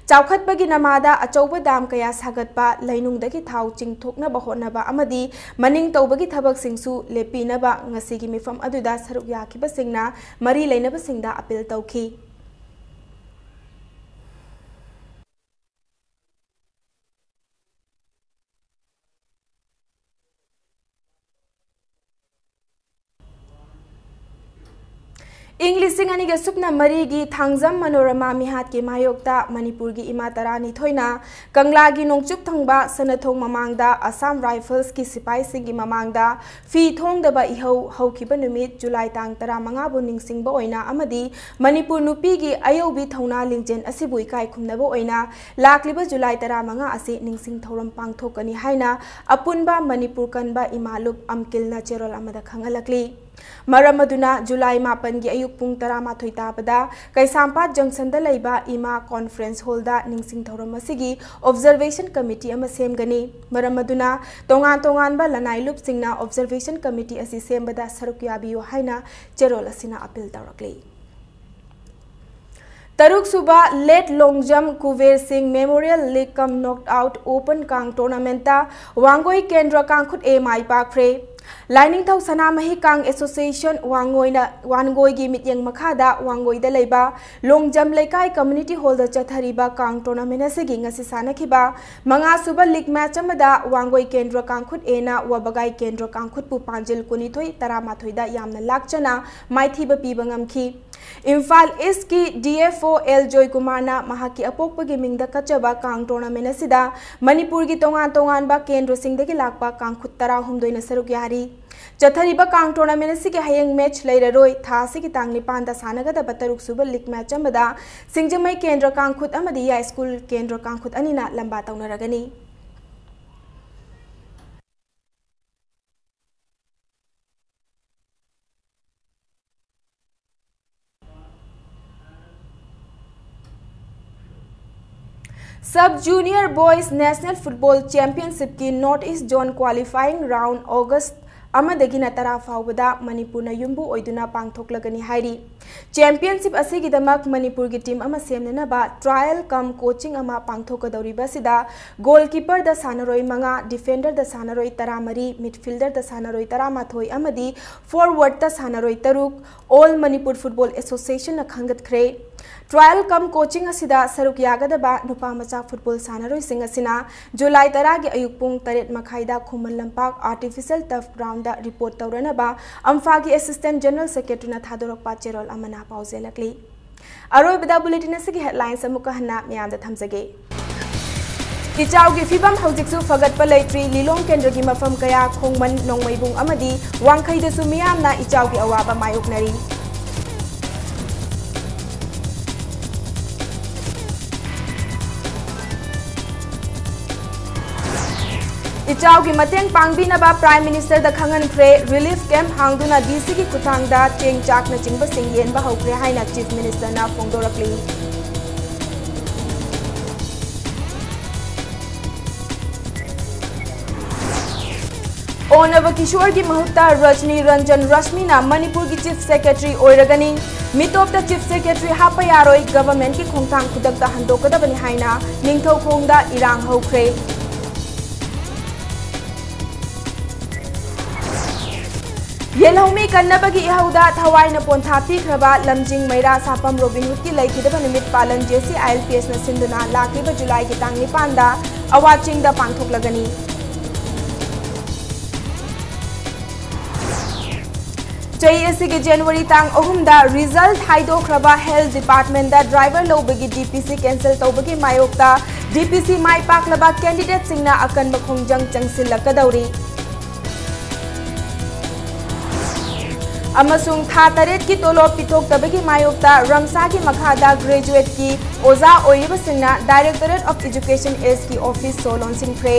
ꯆꯥꯎꯈꯠꯄꯒꯤ ꯅꯃꯥꯗ ꯑꯆꯧꯕ dam ꯀꯌꯥ ꯁꯥꯒꯠꯄ, ꯂꯩꯅꯨꯡꯗꯒꯤ ꯊꯥꯎ ꯆꯤꯡꯊꯣꯛꯅꯕ ꯍꯣꯠꯅꯕ ꯑꯃꯗꯤ ꯃꯅꯤꯡ ꯇꯧꯕꯒꯤ ꯊꯕꯛꯁꯤꯡꯁꯨ ꯂꯦꯞꯄꯤꯅꯕ ꯉꯁꯤꯒꯤ ꯃꯤꯐꯝ ꯑꯗꯨꯗ ꯁꯔꯨꯛ ꯌꯥꯈꯤꯕꯁꯤꯡꯅ ꯃꯔꯤ ꯂꯩꯅꯕꯁꯤꯡꯗ appeal ꯇꯧꯈꯤ꯫ ꯏꯪ ꯂꯤꯁꯤꯡ ꯑꯅꯤꯒ ꯁꯨꯞꯅ ꯃꯔꯤꯒꯤ ꯊꯥꯡꯖꯝ ꯃꯅꯣꯔꯃꯥ ꯃꯤꯍꯥꯠꯀꯤ ꯃꯥꯌꯣꯛꯇ ꯃꯅꯤꯄꯨꯔꯒꯤ ꯏꯃꯥ ꯇꯔꯥꯅꯤꯊꯣꯏꯅ ꯀꯪꯂꯥꯒꯤ ꯅꯣꯡꯆꯨꯞ ꯊꯪꯕ ꯁꯅꯊꯣꯡ ꯃꯃꯥꯡꯗ Assam Riflesꯀꯤ ꯁꯤꯄꯥꯏꯁꯤꯡꯒꯤ ꯃꯃꯥꯡꯗ ꯐꯤ ꯊꯣꯡꯗꯕ ꯏꯍꯧ ꯍꯧꯈꯤꯕ ꯅꯨꯃꯤꯠ ꯖꯨꯂꯥꯏ ꯇꯥꯡ ꯇꯔꯥꯃꯉꯥꯕꯨ ꯅꯤꯡꯁꯤꯡꯕ ꯑꯣꯏꯅ ꯑꯃꯗꯤ ꯃꯅꯤꯄꯨꯔ ꯅꯨꯄꯤꯒꯤ ꯑꯌꯧꯕꯤ ꯊꯧꯅꯥ ꯂꯤꯡꯖꯦꯜ ꯑꯁꯤꯕꯨ ꯏꯀꯥꯏ ꯈꯨꯝꯅꯕ ꯑꯣꯏꯅ ꯂꯥꯛꯂꯤꯕ ꯖꯨꯂꯥꯏ ꯇꯔꯥꯃꯉꯥ ꯑꯁꯤ ꯅꯤꯡꯁꯤꯡ ꯊꯧꯔꯝ ꯄꯥꯡꯊꯣꯛꯀꯅꯤ ꯍꯥꯏꯅ ꯑꯄꯨꯟꯕ ꯃꯅꯤꯄꯨꯔ ꯀꯟꯕ ꯏꯃꯥ ꯂꯨꯞ ꯑꯝꯀꯤꯜꯅ ꯆꯦꯔꯣꯜ ꯑꯃꯗ ꯈꯪꯍꯜꯂꯛꯂꯤ꯫ ꯃꯔꯝ ꯑꯗꯨꯅ ꯖꯨꯂꯥꯏ ꯃꯥꯄꯟꯒꯤ ꯑꯌꯨꯛ ꯄꯨꯡ ꯇꯔꯥꯃꯥꯊꯣꯏ ꯇꯥꯕꯗ ꯀꯩꯁꯥꯝꯄꯥꯠ junctionꯗ ꯂꯩꯕ ꯏꯃꯥ conference hallꯗ ꯅꯤꯡꯁꯤꯡ ꯊꯧꯔꯝ ꯑꯁꯤꯒꯤ observation committee ꯑꯃ ꯁꯦꯝꯒꯅꯤ꯫ ꯃꯔꯝ ꯑꯗꯨꯅ ꯇꯣꯉꯥꯟ ꯇꯣꯉꯥꯟꯕ ꯂꯅꯥꯏ ꯂꯨꯞꯁꯤꯡꯅ observation committee ꯑꯁꯤ ꯁꯦꯝꯕꯗ ꯁꯔꯨꯛ ꯌꯥꯕꯤꯌꯨ ꯍꯥꯏꯅ ꯆꯦꯔꯣꯜ ꯑꯁꯤꯅ appeal ꯇꯧꯔꯛꯂꯤ꯫ ꯇꯔꯨꯛꯁꯨꯕ Late Longjam Kuber Singh Memorial League cum Knockout Open Kang Tournamentꯇ Wangoi ꯀꯦꯟꯗ꯭ꯔ ꯀꯥꯡꯈꯨꯠ A ꯃꯥꯏ ꯄꯥꯛꯈ꯭ꯔꯦ꯫ ꯂꯥꯏꯅꯤꯡꯊꯧ ꯁꯅꯥꯃꯍꯤ ꯀꯥꯡ Association ꯋꯥꯡꯒꯣꯏꯅ, ꯋꯥꯡꯒꯣꯏꯒꯤ ꯃꯤꯠꯌꯦꯡ ꯃꯈꯥꯗ ꯋꯥꯡꯒꯣꯏꯗ ꯂꯩꯕ ꯂꯣꯡꯖꯝ ꯂꯩꯀꯥꯏ community hallꯗ ꯆꯠꯊꯔꯤꯕ ꯀꯥꯡ tournament ꯑꯁꯤꯒꯤ ꯉꯁꯤ ꯁꯥꯟꯅꯈꯤꯕ ꯃꯉꯥꯁꯨꯕ league match ꯑꯃꯗ ꯋꯥꯡꯒꯣꯏ ꯀꯦꯟꯗ꯭ꯔ ꯀꯥꯡꯈꯨꯠ Aꯅ ꯋꯥꯕꯒꯥꯏ ꯀꯦꯟꯗ꯭ꯔ ꯀꯥꯡꯈꯨꯠꯄꯨ ꯄꯥꯟꯖꯤꯜ ꯀꯨꯟꯅꯤꯊꯣꯏ, ꯇꯔꯥꯃꯥꯊꯣꯏꯗ ꯌꯥꯝꯅ ꯂꯥꯛꯆꯅ ꯃꯥꯏꯊꯤꯕ ꯄꯤꯕ ꯉꯝꯈꯤ꯫ Imphal Eastꯀꯤ D F O L ꯖꯣꯏꯀꯨꯃꯥꯔꯅ ꯃꯍꯥꯛꯀꯤ ꯑꯄꯣꯛꯄꯒꯤ ꯃꯤꯡꯗ ꯀꯠꯆꯕ ꯀꯥꯡ tournament ꯑꯁꯤꯗ ꯃꯅꯤꯄꯨꯔꯒꯤ ꯇꯣꯉꯥꯟ ꯇꯣꯉꯥꯟꯕ ꯀꯦꯟꯗ꯭ꯔꯁꯤꯡꯗꯒꯤ ꯂꯥꯛꯄ ꯀꯥꯡꯈꯨꯠ ꯇꯔꯥꯍꯨꯝꯗꯣꯏꯅ ꯁꯔꯨꯛ ꯌꯥꯔꯤ꯫ ꯆꯠꯊꯔꯤꯕ ꯀꯥꯡ tournament ꯑꯁꯤꯒꯤ ꯍꯌꯦꯡ match ꯂꯩꯔꯔꯣꯏ꯫ ꯊꯥ ꯑꯁꯤꯒꯤ ꯇꯥꯡ ꯅꯤꯄꯥꯟꯗ ꯁꯥꯟꯅꯒꯗꯕ ꯇꯔꯨꯛꯁꯨꯕ league match ꯑꯃꯗ ꯁꯤꯡꯖꯃꯩ ꯀꯦꯟꯗ꯭ꯔ ꯀꯥꯡꯈꯨꯠ ꯑꯃꯗꯤ ꯌꯥꯏꯁ꯭ꯀꯨꯜ ꯀꯦꯟꯗ꯭ꯔ ꯀꯥꯡꯈꯨꯠ ꯑꯅꯤꯅ ꯂꯝꯕꯥ ꯇꯧꯅꯔꯒꯅꯤ꯫ Sub Junior Boys National Football Championship ꯀꯤ North East Zone Qualifying Round August ꯑꯃꯗꯒꯤꯅ ꯇꯔꯥ ꯐꯥꯎꯕꯗ ꯃꯅꯤꯄꯨꯔꯅ ꯌꯨꯝꯕꯨ ꯑꯣꯏꯗꯨꯅ ꯄꯥꯡꯊꯣꯛꯂꯒꯅꯤ ꯍꯥꯏꯔꯤ꯫ Championship ꯑꯁꯤꯒꯤꯗꯃꯛ ꯃꯅꯤꯄꯨꯔꯒꯤ team ꯑꯃ ꯁꯦꯝꯅꯅꯕ trial cum coaching ꯑꯃ ꯄꯥꯡꯊꯣꯛꯀꯗꯧꯔꯤꯕ ꯑꯁꯤꯗ goalkeeper ꯗ ꯁꯥꯟꯅꯔꯣꯏ ꯃꯉꯥ, defender ꯗ ꯁꯥꯟꯅꯔꯣꯏ ꯇꯔꯥꯃꯔꯤ, midfielder ꯗ ꯁꯥꯟꯅꯔꯣꯏ ꯇꯔꯥꯃꯥꯊꯣꯏ ꯑꯃꯗꯤ forward ꯇ ꯁꯥꯟꯅꯔꯣꯏ ꯇꯔꯨꯛ All Manipur Football Association ꯅ ꯈꯟꯒꯠꯈ꯭ꯔꯦ꯫ Trial cum coaching ꯑꯁꯤꯗ ꯁꯔꯨꯛ ꯌꯥꯒꯗꯕ ꯅꯨꯄꯥ ꯃꯆꯥ football ꯁꯥꯟꯅꯔꯣꯏꯁꯤꯡ ꯑꯁꯤꯅ July ꯇꯔꯥꯒꯤ ꯑꯌꯨꯛ ꯄꯨꯡ ꯇꯔꯦꯠ ꯃꯈꯥꯏꯗ Khuman Lampak Artificial Turf Ground ꯗ report ꯇꯧꯔꯅꯕ ꯑꯝꯐꯥꯒꯤ Assistant General Secretary ꯅ ꯊꯥꯗꯣꯔꯛꯄ ꯆꯦꯔꯣꯜ ꯑꯃꯅ ꯄꯥꯎꯖꯦꯜꯂꯛꯂꯤ꯫ ꯑꯔꯣꯏꯕꯗ bulletin ꯑꯁꯤꯒꯤ headlines ꯑꯃꯨꯛꯀ ꯍꯟꯅ ꯃꯌꯥꯝꯗ ꯊꯝꯖꯒꯦ꯫ ꯏꯆꯥꯎꯒꯤ ꯐꯤꯕꯝ ꯍꯧꯖꯤꯛꯁꯨ ꯐꯒꯠꯄ ꯂꯩꯇ꯭ꯔꯤ꯫ ꯂꯤꯂꯣꯡ ꯀꯦꯟꯗ꯭ꯔꯒꯤ ꯃꯐꯝ ꯀꯌꯥ, ꯈꯣꯡꯃꯟ, ꯅꯣꯡꯃꯩꯕꯨꯡ ꯑꯃꯗꯤ ꯋꯥꯡꯈꯩꯗꯁꯨ ꯃꯤꯌꯥꯝꯅ ꯏꯆꯥꯎꯒꯤ ꯑꯋꯥꯕ ꯃꯥꯌꯣꯛꯅꯔꯤ꯫ ꯏꯆꯥꯎꯒꯤ ꯃꯇꯦꯡ ꯄꯥꯡꯕꯤꯅꯕ Prime Minister ꯗ ꯈꯪꯍꯟꯈ꯭ꯔꯦ꯫ Relief camp ꯍꯥꯡꯗꯨꯅ D C ꯒꯤ ꯈꯨꯠꯊꯥꯡꯗ ꯆꯦꯡ, ꯆꯥꯛꯅꯆꯤꯡꯕꯁꯤꯡ ꯌꯦꯟꯕ ꯍꯧꯈ꯭ꯔꯦ ꯍꯥꯏꯅ Chief Minister ꯅ ꯐꯣꯡꯗꯣꯔꯛꯂꯤ꯫ ꯑꯣ ꯅꯕ ꯀꯤꯁꯣꯔꯒꯤ ꯃꯍꯨꯠꯇ ꯔꯖꯅꯤ ꯔꯟꯖꯟ ꯔꯁꯃꯤꯅ ꯃꯅꯤꯄꯨꯔꯒꯤ Chief Secretary ꯑꯣꯏꯔꯒꯅꯤ꯫ ꯃꯤꯇꯣꯞꯇ Chief Secretary ꯍꯥꯞꯄ ꯌꯥꯔꯣꯏ, government ꯀꯤ ꯈꯣꯡꯊꯥꯡ ꯈꯨꯗꯛꯇ ꯍꯟꯗꯣꯛꯀꯗꯕꯅꯤ ꯍꯥꯏꯅ ꯅꯤꯡꯊꯧꯈꯣꯡꯗ ꯏꯔꯥꯡ ꯍꯧꯈ꯭ꯔꯦ꯫ ꯌꯦꯜꯍꯧꯃꯤ ꯀꯟꯅꯕꯒꯤ ꯏꯍꯧꯗ ꯊꯋꯥꯏꯅ ꯄꯣꯟꯊꯥ ꯄꯤꯈ꯭ꯔꯕ ꯂꯝꯖꯤꯡ ꯃꯩꯔꯥ ꯁꯥꯄꯝ ꯔꯣꯕꯤꯟ ꯍꯨꯗꯀꯤ ꯂꯩꯈꯤꯗꯕ ꯅꯨꯃꯤꯠ ꯄꯥꯂꯟ J C I L P S ꯅ ꯁꯤꯟꯗꯨꯅ ꯂꯥꯛꯂꯤꯕ July ꯒꯤ ꯇꯥꯡ ꯅꯤꯄꯥꯟꯗ ꯑꯋꯥ ꯆꯤꯡꯗ ꯄꯥꯡꯊꯣꯛꯂꯒꯅꯤ꯫ ꯆꯍꯤ ꯑꯁꯤꯒꯤ January ꯇꯥꯡ ꯑꯍꯨꯝꯗ result ꯍꯥꯏꯗꯣꯛꯈ꯭ꯔꯕ Health Department ꯗ driver ꯂꯧꯕꯒꯤ D P C cancel ꯇꯧꯕꯒꯤ ꯃꯥꯌꯣꯛꯇ D P C ꯃꯥꯏ ꯄꯥꯛꯂꯕ candidate ꯁꯤꯡꯅ ꯑꯀꯟꯕ ꯈꯣꯡꯖꯪ ꯆꯪꯁꯤꯜꯂꯛꯀꯗꯧꯔꯤ꯫ ꯑꯃꯁꯨꯡ ꯊꯥ ꯇꯔꯦꯠꯀꯤ ꯇꯣꯂꯣꯞ ꯄꯤꯊꯣꯛꯇꯕꯒꯤ ꯃꯥꯌꯣꯛꯇ ꯔꯝꯁꯥꯒꯤ ꯃꯈꯥꯗ graduate ꯀꯤ ꯑꯣꯖꯥ ꯑꯣꯏꯔꯤꯕꯁꯤꯡꯅ Directorate of Education S ꯀꯤ office ꯁꯣ ꯂꯣꯟꯁꯤꯟꯈ꯭ꯔꯦ꯫